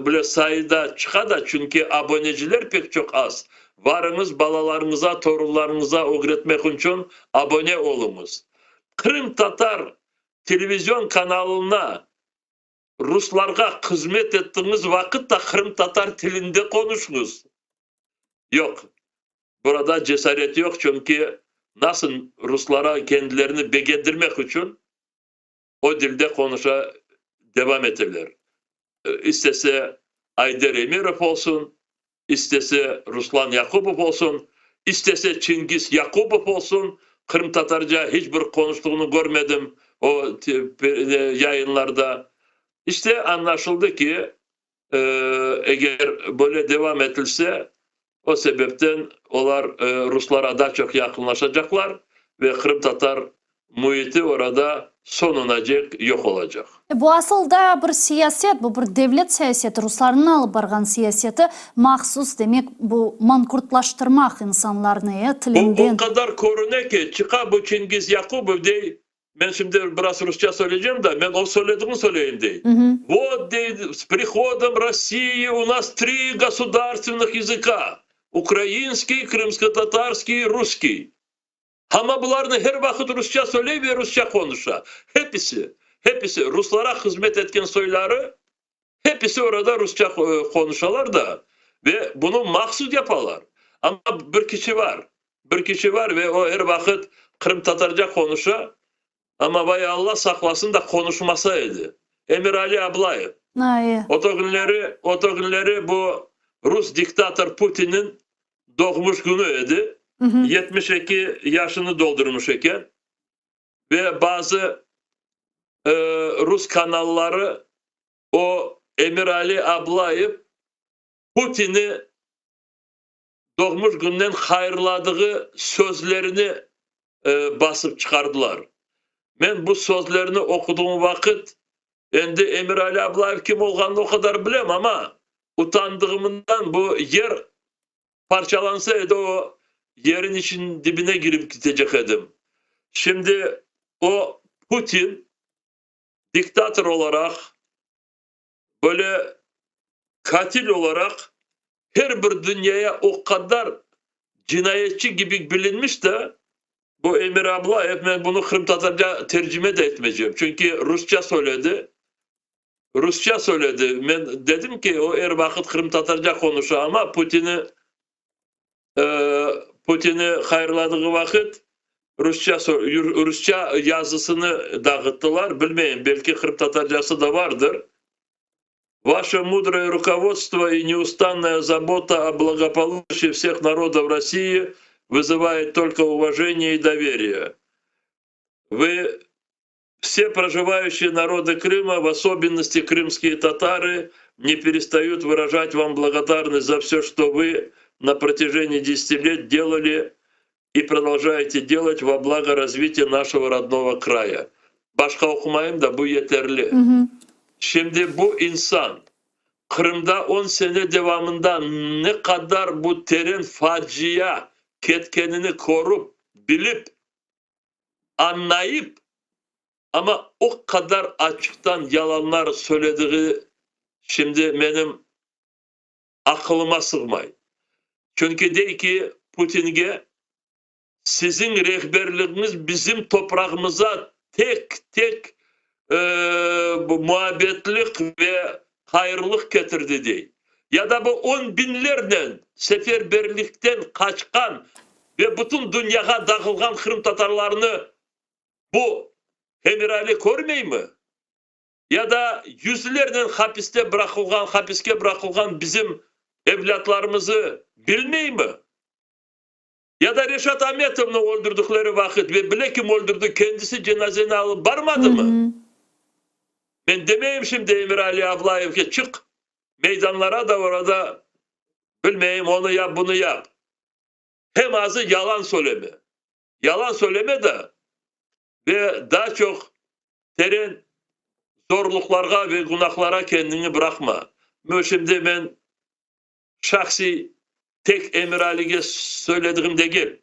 bile sayıda çıqa da, çünki aboneciler pek çoq az. Varıñız, balalarıñıza, torunlarıñıza ögretmek içün abone oluñız. Qırımtatar televizion kanalına ruslarğa hızmet ettiñiz vaqıt da qırımtatar tilinde qonuşıñız. Yoq, burada cesaret yoq, çünki nasıl ruslara kendilerini begendirmek içün o dilde qonuşa devam eteler. İstese Ayder Emirov olsun, istese Ruslan Yaqubov olsun, istese Çingiz Yaqubov olsun, qırımtatarca hiç bir qonuştığını körmedim o yayınlarda. İşte, añlaşıldı ki, eger böyle devam etilse, o sebepten olar ruslara daa çoq yaqınlaşacaqlar ve qırımtatar müiti orada soñunacek yoq olacaq. Bu asıl da bir siyaset, bu bir devlet siyaseti, ruslarnıñ alıp barğan siyaseti, mahsus, demek, bu mankurtlaştırmaq insanlarnı, e, Bu tilinden. o qadar körüne ki, çıqa bu Çingiz Yaqubov dey, men şimdi biraz rusça söyleycem da, men o söylediğini söyleyim dey. Vot, dey, s prihodom Rossii u nas tri gosudarstvennih yazıka, ukrainskiy, krımskotatarskiy, russkiy. Amma bularnı her vaqıt rusça söyley ve rusça qonuşa. Hepisi, hepisi, ruslara hızmet etken soyları, hepisi orada rusça qonuşalar da ve bunı mahsus yapalar. Amma bir kişi var, bir kişi var ve o er vaqıt qırımtatarca qonuşa, amma vay Alla saqlasın da qonuşmasa edi. Emirali Ablayev. O künleri, o künleri bu rus diktator Putinniñ doğmuş künü edi. 72 yaşını doldurmuş eken. Ve bazı rus kanalları o Emirali Ablayev Putinni doğmuş künden hayırladığı sözlerini basıp çıqardılar. Men bu sözlerni oquduğım vaqıt, endi Emirali Ablayev kim olğanını o qadar bilem, amma utandığımından bu yer parçalansa edi, o yerin için dibine girip ketecek edim. Şimdi o Putin diktator olaraq, böyle katil olaraq her bir dünyaya o qadar cinayetçi kibi bilinmiş de, bu Emir Ablayev, men bunı qırımtatarca tercime de etmeycem, çünki rusça söyledi, rusça söyledi. Men dedim ki, o er vaqıt qırımtatarca qonuşa, amma Putini Putini hayırladığı vaqıt rusça, rusça yazısını dağıttılar, bilmeyim, belki qırımtatarcası da vardır. Ваше мудрое руководство и неустанная забота о благополучии всех народов России вызывает только уважение и доверие. Вы, все проживающие народы Крыма, в особенности крымские татары, не перестают выражать вам благодарность за все, что вы на протяжении 10 лет делали и продолжаете делать во благо развития нашего родного края. Başqa oqumayım da, bu yeterli. Şimdi bu insan Qırımda 10 sene devamında ne qadar bu teren facia ketkenini körip, bilip, añlayıp, amma o qadar açıqtan yalanlar söylediği şimdi menim aqılıma sığmay. Çünki dey ki, Putinge siziñ rehberligiñiz bizim toprağımıza tek-tek muabbetlik ve hayırlıq ketirdi, dey. Ya da bu on biñlernen seferberlikten qaçqan ve bütün dünyağa dağılğan qırımtatarlarnı bu Emirali körmeymi? Ya da yüzlernen hapiste bıraqılğan, hapiske bıraqılğan bizim evlâtlarımızı bilmeymi? Ya da Reşat Ametovnı öldürdikleri vaqıt ve bile kim öldürdi, kendisi cenazeni alıp barmadımı? Men demeyim şimdi Emirali Ablayevge çıq meydanlara da orada bilmeyim onı yap, bunı yap. Hem azı yalan söyleme. Yalan söyleme da ve daa çoq teren. Zorluqlarğa ve günahlara kendiñi bıraqma. Şimdi men şahsiy tek Emirali'ge söylediğim degil,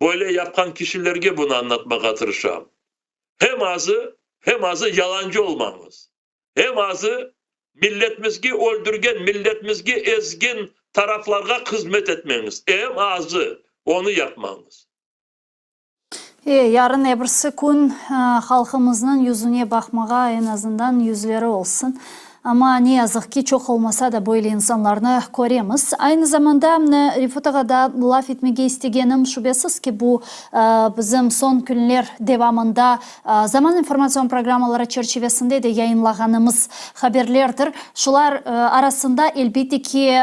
böyle yapqan kişilerge bunı añlatmağa tırışam. Hem azı, hem azı yalancı olmañız. Hem azı milletimizge öldürgen, milletimizge ezgen taraflarğa hızmet etmeñiz. Em azı onı yapmañız. Yarın ebirsi kün halqımıznıñ yüzüne baqmağa eñ azından yüzleri olsun. Amma ne yazıq ki, çoq olmasa da böyle insanlarnı köremiz. Aynı zamanda Refat ağa da laf etmege istegenim, şübesiz ki, bu bizim soñ künler devamında Zaman informatsion programmaları çerçivesinde de yayınlağanımız haberlerdir. Şular arasında, elbette ki,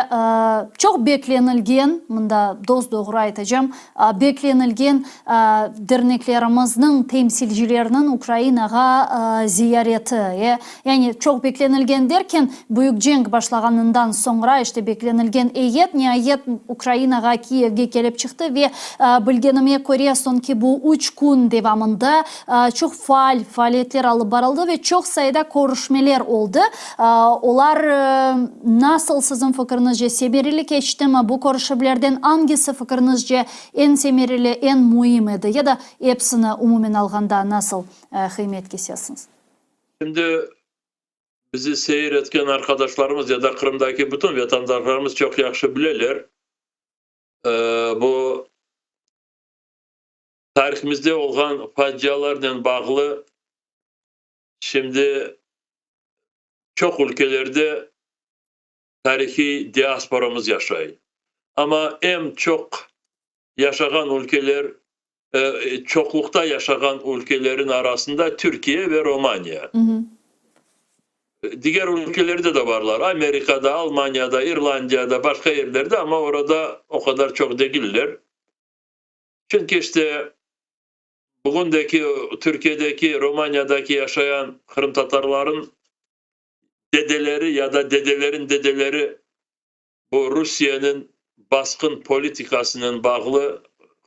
çoq beklenilgen, mında dos-doğru aytacam, beklenilgen derneklerimizniñ temsilcileriniñ Ukrainağa ziyareti. Yani çoq beklenilgen derken, büyük cenk başlağanından soñra, işte, beklenilgen eyyet, niayet, Ukrainağa, Kiyevge kelip çıqtı ve, bilgenime köre, soñki bu üç kün devamında çoq faal faaliyetler alıp barıldı ve çoq sayıda körüşmeler oldı. Olar nasıl, siziñ fikiriñizce, semereli keçtimi? Bu körüşüvlerden angisi, fikiriñizce, eñ semereli, eñ müim edi? Ya da epsini umumen alğanda nasıl qıymet kesesiñiz? Şimdi bizi seyir etken arqadaşlarımız ya da Qırımdaki bütün vatandaşlarımız çoq yahşı bileler, bu tarihimizde olğan facialarnen bağlı şimdi çoq ülkelerde tarihiy diasporamız yaşay. Amma eñ çoq yaşağan ülkeler, çoqluqta yaşağan ülkelerin arasında Türkiye ve Romaniya. Diger ülkelerde de barlar, Amerikada, Almaniyada, İrlandiyada, başqa yerlerde, amma orada o qadar çoq degiller. Çünki işte bugündeki Türkiyedeki, Romaniyadaki yaşayan qırımtatarların dedeleri ya da dedelerin dedeleri bu Rusiyeniñ basqın politikasınen bağlı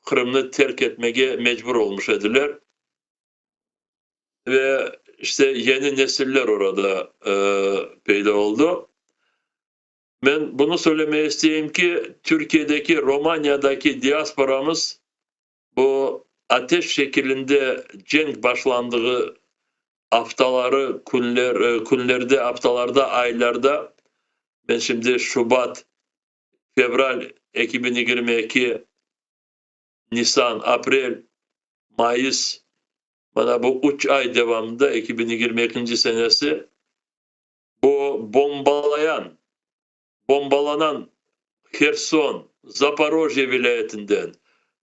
Qırımnı terk etmege mecbur olmuş ediler. Ve işte yeni nesiller orada peyda oldı. Men bunı söylemege isteyim ki, Türkiyedeki, Romaniyadaki diasporamız bu ateş şekilinde cenk başlandığı aftaları, künler, künlerde, aftalarda, aylarda, men şimdi şubat, fevral 2022, nisan, aprel, mayıs, mana bu 3 ay devamında 2022 senesi bu bombalayan, bombalanan Herson, Zaporojye vilâyetinden,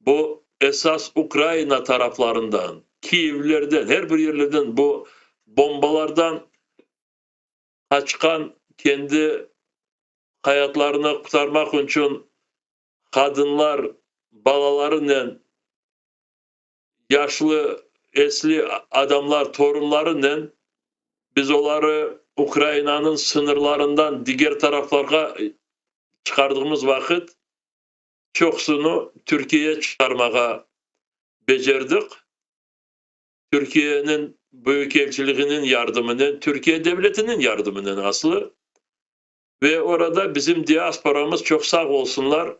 bu esas Ukraina taraflarından, Kiyevlerden, her bir yerlerden bu bombalardan qaçqan, kendi hayatlarını qurtarmaq içün qadınlar balalarınen, yaşlı, esli adamlar torunlarınen biz oları Ukrainanıñ sıñırlarından diger taraflarğa çıqardığımız vaqıt çoqusını Türkiye çıqarmağa becerdik. Türkiyeniñ büyükelçiliginiñ yardımınen, Türkiye devletiniñ yardımınen aslı. Ve orada bizim diasporamız çoq sağ olsunlar,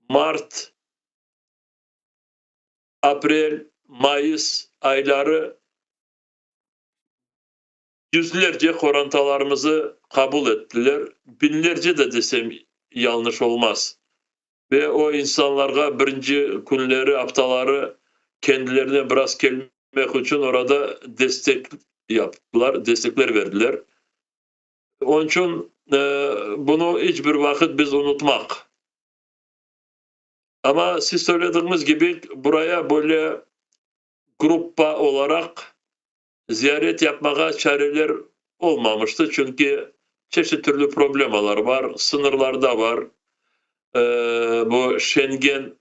mart, aprel, mayıs ayları yüzlerce qorantalarımızı qabul ettiler, biñlerce de desem yanlış olmaz. Ve o insanlarğa birinci künleri, aftaları kendilerine biraz kelmek içün orada destek yaptılar, destekler berdiler. Onıñ içün bunı iç bir vaqıt biz unutmaq. Amma siz söylediğiniz kibi, buraya böyle gruppa olaraq ziyaret yapmağa çareler olmamıştı, çünki çeşit türlü problemalar bar, sıñırlarda bar, bu Şengen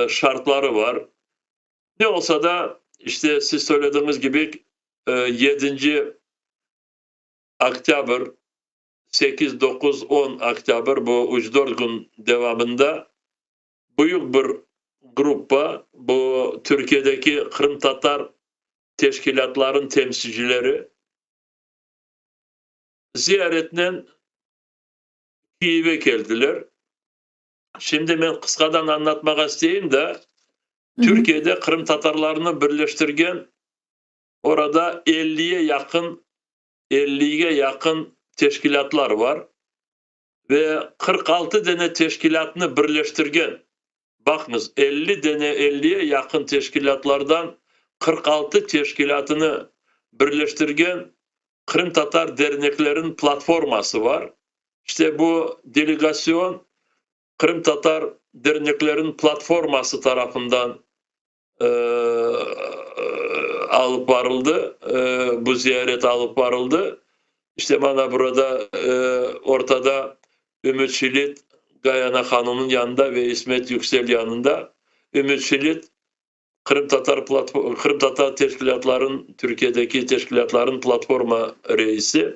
şartları bar. Ne olsa da, işte siz söylediğiniz kibi, 7 oktâbr, 8, 9, 10 oktâbr, bu 3-4 kün devamında büyük bir gruppa bu Türkiyedeki qırımtatar teşkilâtlarınıñ temsilcileri ziyaretnen Kiyevge keldiler. Şimdi men qısqadan añlatmağa isteyim da, Türkiyede qırımtatarlarnı birleştirgen orada elliye yaqın, ellige yaqın teşkilâtlar bar ve 46 dane teşkilâtnı birleştirgen, baqıñız, 50 dane, elliye yaqın teşkilâtlardan 46 teşkilâtını birleştirgen Qırımtatar dernekleriniñ platforması bar. İşte bu delegasyon Qırımtatar dernekleriniñ platforması tarafından alıp barıldı, bu ziyaret alıp barıldı. İşte mana burada ortada Ümüt Şilit Gayana hanımnıñ yanında ve İsmet Yüksel yanında. Ümüt Şilit Qırımtatar qırımtatar teşkilâtlarınıñ, Türkiyedeki teşkilâtlarınıñ platforma reisi.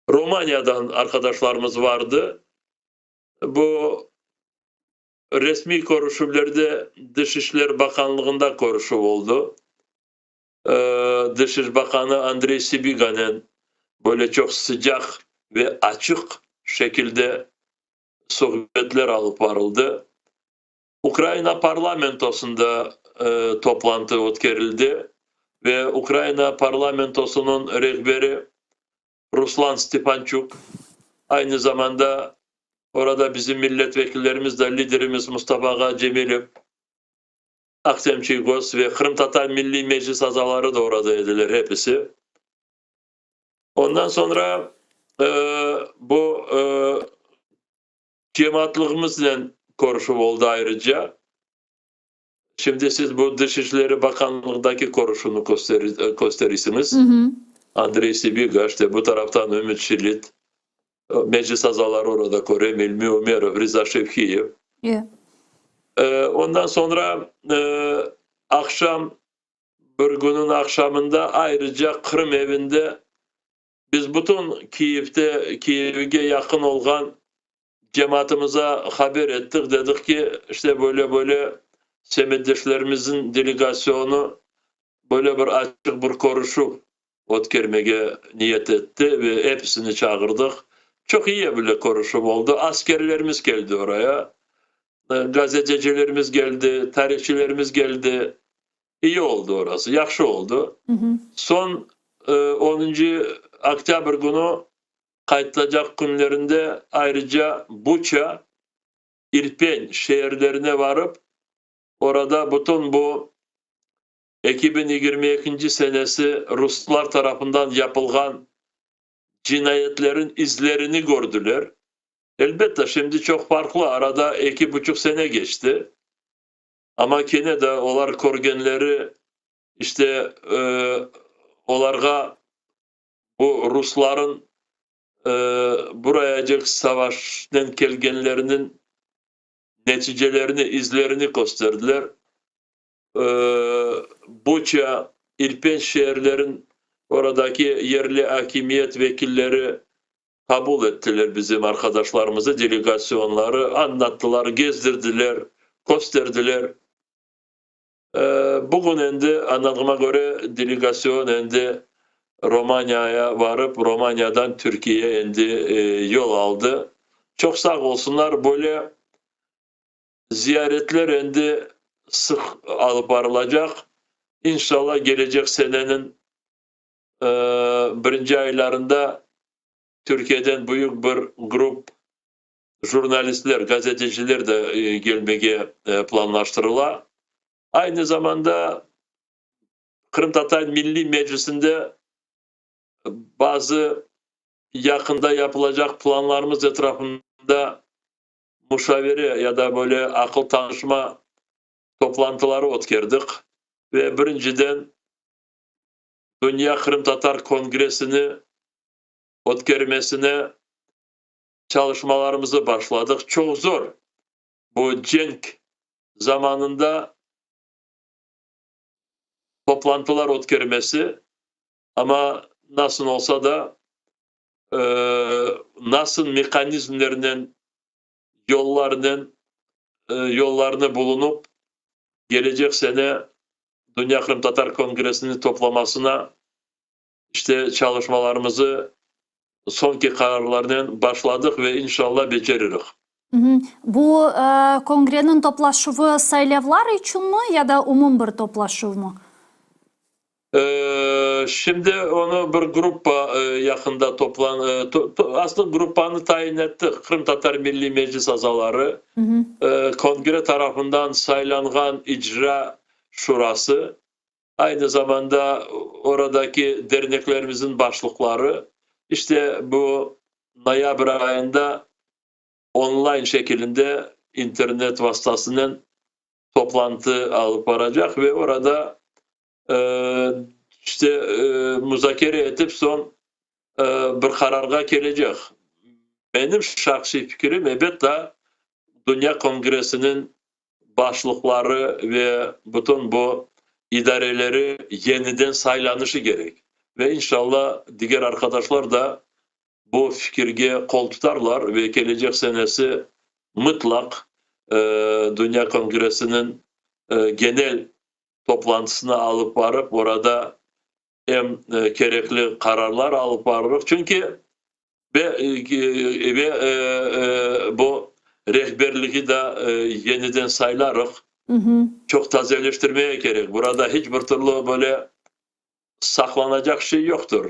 Romaniyadan arqadaşlarımız vardı. Bu resmiy körüşüvlerde Dış işler bakanlığında körüşüv oldı. Dış iş bakanı Andrey Sibiganen böyle çoq sıcaq ve açıq şekilde suhbetler alıp barıldı. Ukraina parlamentosında toplantı ötkerildi ve Ukraina parlamentosınıñ rehberi Ruslan Stefançuk, aynı zamanda orada bizim milletvekillerimiz de, liderimiz Mustafa ağa Cemilev, Ahtem Çiygoz ve Qırımtatar Milliy Meclis azaları da orada ediler hepisi. Ondan soñra bu cemaatlığımıznen körüşüv oldı ayrıca. Şimdi siz bu Dış işleri bakanlığındaki körüşüvni kösterisiñiz. Andrey Sibiga, işte bu taraftan Ümüt Şilit, meclis azaları orada körem, İlmi Ümerov, Riza Şevkiyev. Ondan soñra aqşam, bir künüñ aqşamında ayrıca Qırım evinde biz bütün Kiyevde, Kiyevge yaqın olğan cemaatımıza haber ettik, dedik ki, işte böyle-böyle semetdeşlerimizniñ delegasyonı böyle bir açıq bir körüşüv ötkermege niyet etti ve episini çağırdıq. Çoq iyi bile körüşüv oldı. Askerlerimiz keldi oraya, gazetecilerimiz keldi, tarihçilerimiz keldi. İyi oldı orası, yahşı oldı. Soñ onuncı oktâbr künü qaytılacaq künlerinde ayrıca Buça, İrpen şeerlerine varıp, orada bütün bu 2022 senesi ruslar tarafından yapılğan cinayetlerin izlerini kördiler. Elbette, şimdi çoq farqlı, arada 2,5 sene keçti. Amma kene de olar körgenleri, işte, olarğa bu rusların burayacıq savaşnen kelgenleriniñ neticelerini, izlerini kösterdiler. Buça, İrpen şeerlerin oradaki yerli akimiyet vekilleri qabul ettiler bizim arqadaşlarımızı, delegasyonları, añlattılar, gezdirdiler, kösterdiler. Bugün endi, añladığıma köre, delegasyon endi Romaniyaya varıp, Romaniyadan Türkiye endi yol aldı. Çoq sağ olsunlar, böyle ziyaretler endi sıq alıp barılacaq. İnşallah, gelecek seneniñ birinci aylarında Türkiyeden büyük bir grup jurnalistler, gazeteciler de kelmege planlaştırıla. Aynı zamanda Qırımtatar Milliy Meclisinde bazı yaqında yapılacaq planlarımız etrafında muşavere ya da böyle aqıl tanışma toplantıları ötkerdik ve birinciden Dünya Qırımtatar Kongressini ötkermesine çalışmalarımızı başladıq. Çoq zor bu cenk zamanında toplantılar ötkermesi, amma nasıl olsa da, nasıl mehanizmlernen, yollarnen, yollarını bulunıp, gelecek sene. Dünya Qırımtatar Kongressiniñ toplamasına işte çalışmalarımızı soñki qararlarnen başladıq ve inşallah beceririq. Bu kongreniñ toplaşuvı saylavlar içünmi ya da umum bir toplaşuvmı? Şimdi onı bir gruppa yaqında toplan, aslında gruppanı tayin ettik, Qırımtatar Milliy Meclis azaları, kongre tarafından saylanğan icra şurası, aynı zamanda oradaki derneklerimizniñ başlıqları, işte bu noyabr ayında onlayn şekilinde internet vastasınen toplantı alıp baracaq ve orada işte muzakere etip soñ bir qararğa kelecek. Menim şahsiy fikirim, ebet da, Dünya kongressiniñ başlıqları ve bütün bu idareleri yeniden saylanışı kerek. Ve inşallah diger arqadaşlar da bu fikirge qol tutarlar ve kelecek senesi mıtlaq Dünya kongressiniñ genel toplantısını alıp barıp, orada em kerekli qararlar alıp barırıq. Çünki ve ve bu rehberligi da yeniden saylarıq. Çoq tazeleştirmege kerek. Burada hiç bir türlü böyle saqlanacaq şey yoqtır.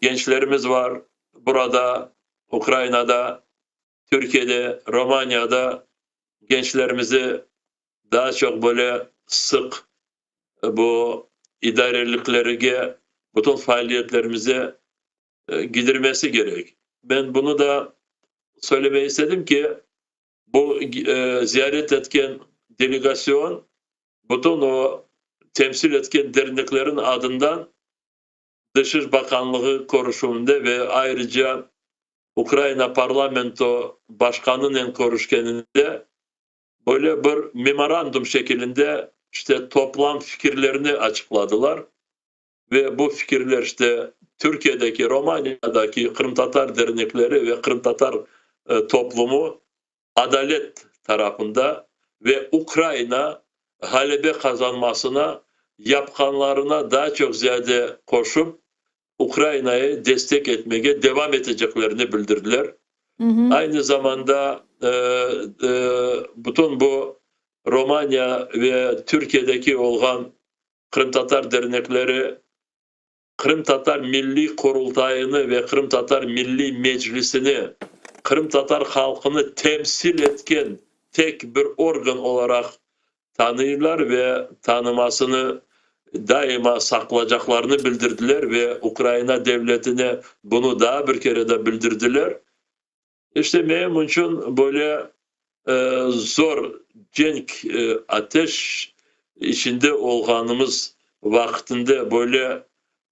Gençlerimiz var burada, Ukrainada, Türkiyede, Romaniyada gençlerimizi daa çoq böyle sıq bu idareliklerge, bütün faaliyetlerimize gidirmesi kerek. Men bunı da söylemege istedim ki, bu ziyaret etken delegasyon bütün o temsil etken derneklerin adından Dışış bakanlığı körüşüvinde ve ayrıca Ukraina parlamento başqanınen körüşkeninde böyle bir memorandum şekilinde işte toplam fikirlerini açıqladılar ve bu fikirler işte Türkiyedeki, Romaniyadaki qırımtatar dernekleri ve qırımtatar toplumu adalet tarafında ve Ukraina ğalebe qazanmasına yapqanlarına daa çoq ziyade qoşup, Ukrainayı destek etmege devam eteceklerini bildirdiler. Aynı zamanda bütün bu Romaniya ve Türkiyedeki olğan qırımtatar dernekleri Qırımtatar Milliy Qurultayını ve Qırımtatar Milliy Meclisini qırımtatar halqını temsil etken tek bir organ olaraq tanıylar ve tanımasını daima saqlacaqlarını bildirdiler ve Ukraina devletine bunı daa bir kere de bildirdiler. İşte, menim içün böyle zor cenk, ateş içinde olğanımız vaqtında böyle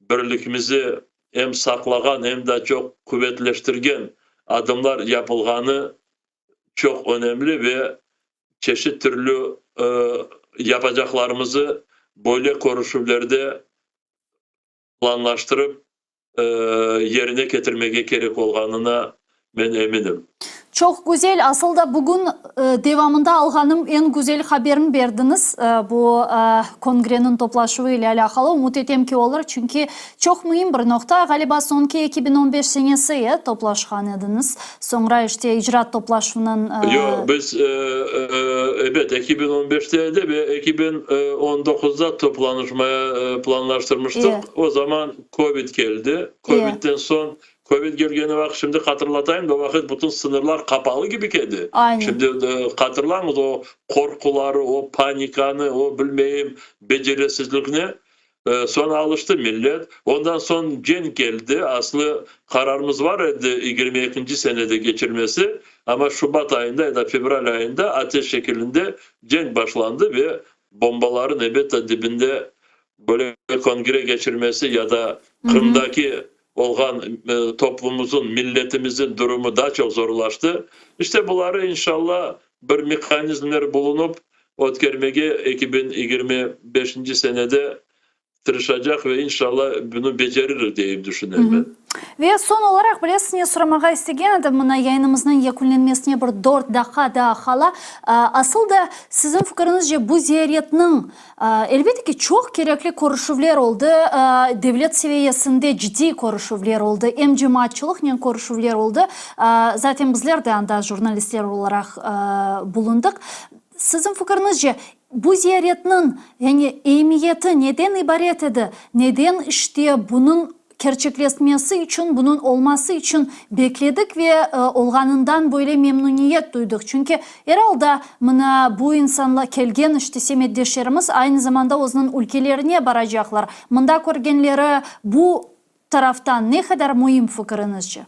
birlikimizi em saqlağan, em de çoq quvetleştirgen adımlar yapılğanı çoq önemli ve çeşit türlü yapacaqlarımızı böyle körüşüvlerde planlaştırıp yerine ketirmege kerek olğanına men eminim. Çoq güzel, asıl da bugün devamında alğanım eñ güzel haberni berdiñiz, bu kongreniñ toplaşuvı ile alâqalı. Ümüt etem ki, olur, çünki çoq müim bir noqta. Ğaliba, soñki 2015 senesi, e, toplaşqan ediñiz, soñra işte icrat toplaşuvınıñ. Yoq, biz, ebet, 2015-te edi ve 2019-da toplanışmaya planlaştırmıştıq. O zaman kovid keldi. Kovidden soñ, kovid kelgeni vaqıt, şimdi hatırlatayım da, o vaqıt bütün sıñırlar qapalı kibi edi. Şimdi hatırlañız o qorquları, o panikanı, o bilmeyim, beceresizlikni. Soñ alıştı millet. Ondan soñ cenk keldi. Aslı qararımız bar edi 22-nci senede keçirmesi, amma şubat ayında ya da fevral ayında ateş şekilinde cenk başlandı ve bombaların elbette dibinde böyle kongre keçirmesi ya da Qırımdaki olğan toplumımızın, milletimizin durumu daa çoq zorlaştı. İşte buları inşallah bir mehanizmler bulunıp ötkermege 2025-nci senede. Tırışacaq ve inşalla bunı becerir deyip düşünem men. Ve soñ olaraq bilesiz ne soramağa istegen edim, mına yayınımıznıñ yekünlenmesine bir dört daqqa daa qala. Asıl da siziñ fikiriñizce bu ziyaretniñ, elbette ki, çoq kerekli körüşüvler oldı, devlet seviyesinde ciddiy körüşüvler oldı, em cemaatçılıqnen körüşüvler oldı, zaten bizler de anda jurnalistler olaraq bulundıq. Siziñ fikiriñizce, Bu ziyaretniñ, yani emiyeti neden ibaret edi, neden işte bunıñ kerçekleşmesi içün, bunıñ olması içün bekledik ve olğanından böyle memnüniyet duydıq? Çünki er alda mına bu insanlar, kelgen işte semetdeşlerimiz aynı zamanda özüniñ ülkelerine baracaqlar. Mında körgenleri bu taraftan ne qadar müim fikiriñizce?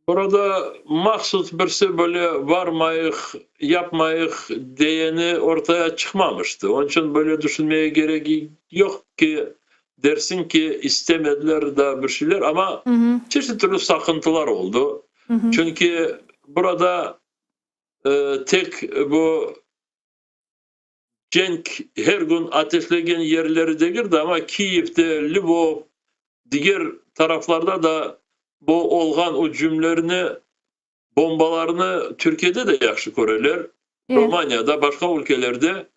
Burada mahsus birisi böyle varmayıq, yapmayıq degeni ortaya çıqmamıştı. Onıñ içün böyle düşünmege keregi yoq ki, dersiñ ki, istemediler da bir şeyler, amma çeşit türlü saqıntılar oldı. Çünki burada tek bu Cenk her gün ateşlegen yerleri degil de, amma Kiyevde, Lvov, diger taraflarda da bu olğan ücümlerni, bombalarnı Türkiyede de yahşı köreler, Romaniyada, başqa ülkelerde.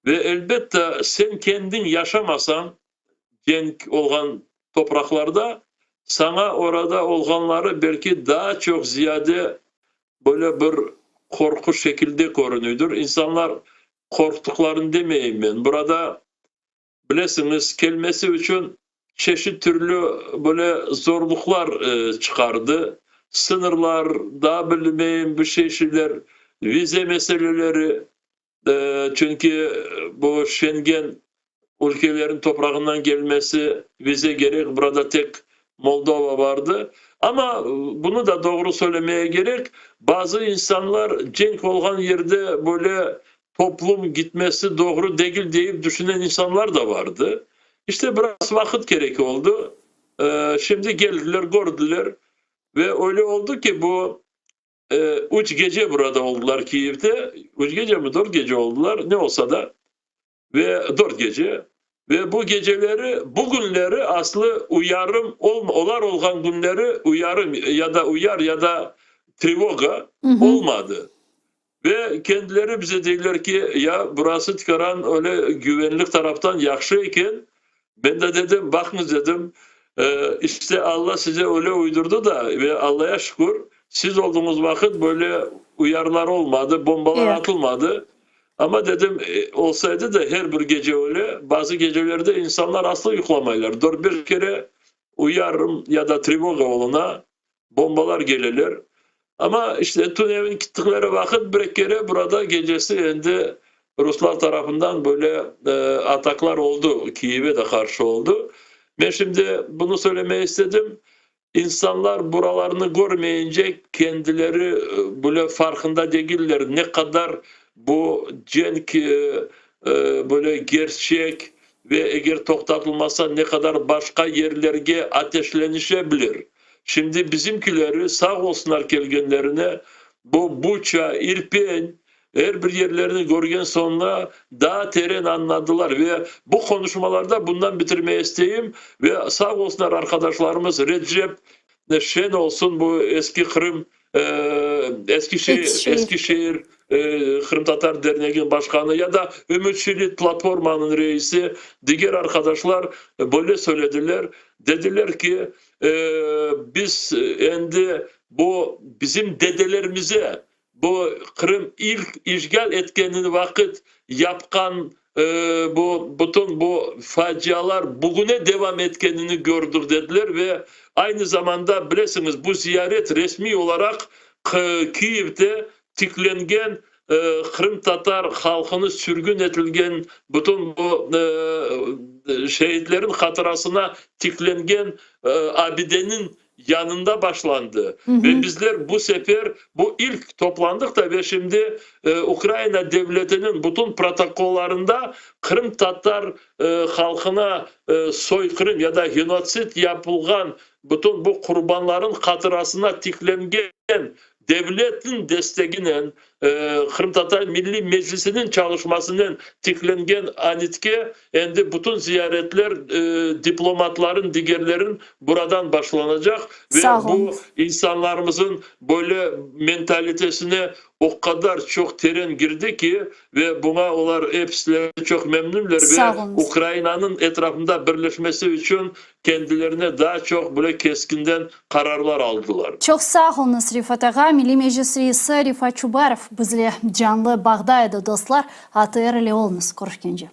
Ve elbette, sen kendiñ yaşamasañ cenk olğan topraqlarda, saña orada olğanları belki daa çoq ziyade Böyle bir qorqu şekilde körünüydir. İnsanlar qorqtıqlarını demeyim men. Burada, bilesiñiz, kelmesi içün çeşit türlü böyle zorluqlar çıqardı. Sıñırlar, daa bilmeyim bir şey şeyler, vize meseleleri, çünki bu Şengen ülkelerin toprağından gelmesi vize gerek, burada tek Moldova vardı. Amma bunı da doğru söylemeye gerek, bazı insanlar cenk olğan yerde böyle toplum gitmesi doğru degil deyip düşünen insanlar da vardı. İşte biraz vaqıt kerek oldı. Şimdi geldiler, kördiler ve öyle oldı ki, bu üç gece burada oldılar Kiyevde, üç gece mi, dört gece oldılar, ne olsa da. Ve dört gece. Ve bu geceleri, bu künleri aslı uyarım olma, olar olğan künleri uyarım ya da uyar ya da trevoga olmadı. Ve kendileri bize deyler ki, ya burası tikaran öyle güvenlik taraftan yahşı eken. Ben de dedim, baqıñız dedim, işte Alla size öyle uydurdı da, ve Allaya şükür, siz olduğuñız vaqıt böyle uyarlar olmadı, bombalar atılmadı. Amma dedim, olsaydı da her bir gece öyle, bazı gecelerde insanlar aslı yuqlamaylar, dört-beş kere uyarım ya da trevoga oluna, bombalar keleler. Amma işte tünevin kittikleri vaqıt bir kere burada gecesi endi ruslar tarafından böyle ataklar oldu, Kiyeve de qarşı oldu. Men şimdi bunı söylemeye istedim, İnsanlar buralarnı körmeyince, kendileri bile farqında degiller, ne qadar bu cenk böyle gerçek ve eger toqtatılmasa, ne qadar başqa yerlerge ateşlenişe bilir. Şimdi bizimkileri, sağ olsunlar kelgenlerine, bu Buça, İrpen, Er bir yerlerini körgen soñra daa teren añladılar ve bu qonuşmalarda bundan bitirmeye isteyim ve sağ olsunlar arqadaşlarımız Recep Şen olsun bu Eski Qırım Eskişehir Eskişehir Qırımtatar derneginiñ başqanı ya da Ümüt Şilit platformanıñ reisi diger arqadaşlar böyle söylediler dediler ki biz endi bu bizim dedelerimize Bu Qırım ilk işğal etkenini vaqıt yapqan bu bütün bu facialar bugüne devam etkenini gördük dediler ve aynı zamanda bilesiñiz bu ziyaret resmiy olaraq Kiyevde tiklengen qırımtatar halqını sürgün etilgen bütün bu şehitlerin hatırasına tiklengen abideniñ yanında başlandı. Ve bizler bu sefer bu ilk toplandıq da ve şimdi Ukraina devletiniñ bütün protokollarında qırımtatar halqına soyqırım ya da genotsid yapılğan bütün bu qurbanların hatırasına tiklengen devletniñ desteginen. Qırımtatar Milliy Meclisiniñ çalışmasınen tiklengen anitke endi bütün ziyaretler diplomatların, digerlerin buradan başlanacaq ve bu insanlarımızın böyle mentalitesine o qadar çoq teren girdi ki, ve buña olar episileri çoq memnünler ve Ukrainanıñ etrafında birleşmesi içün kendilerine daa çoq böyle keskinden qararlar aldılar. Çoq sağ oluñız, Rifat ağa. Milliy Meclis reisi Refat Çubarov bizle canlı bağda edi, dostlar. ATR ile oluñız. Körüşkence.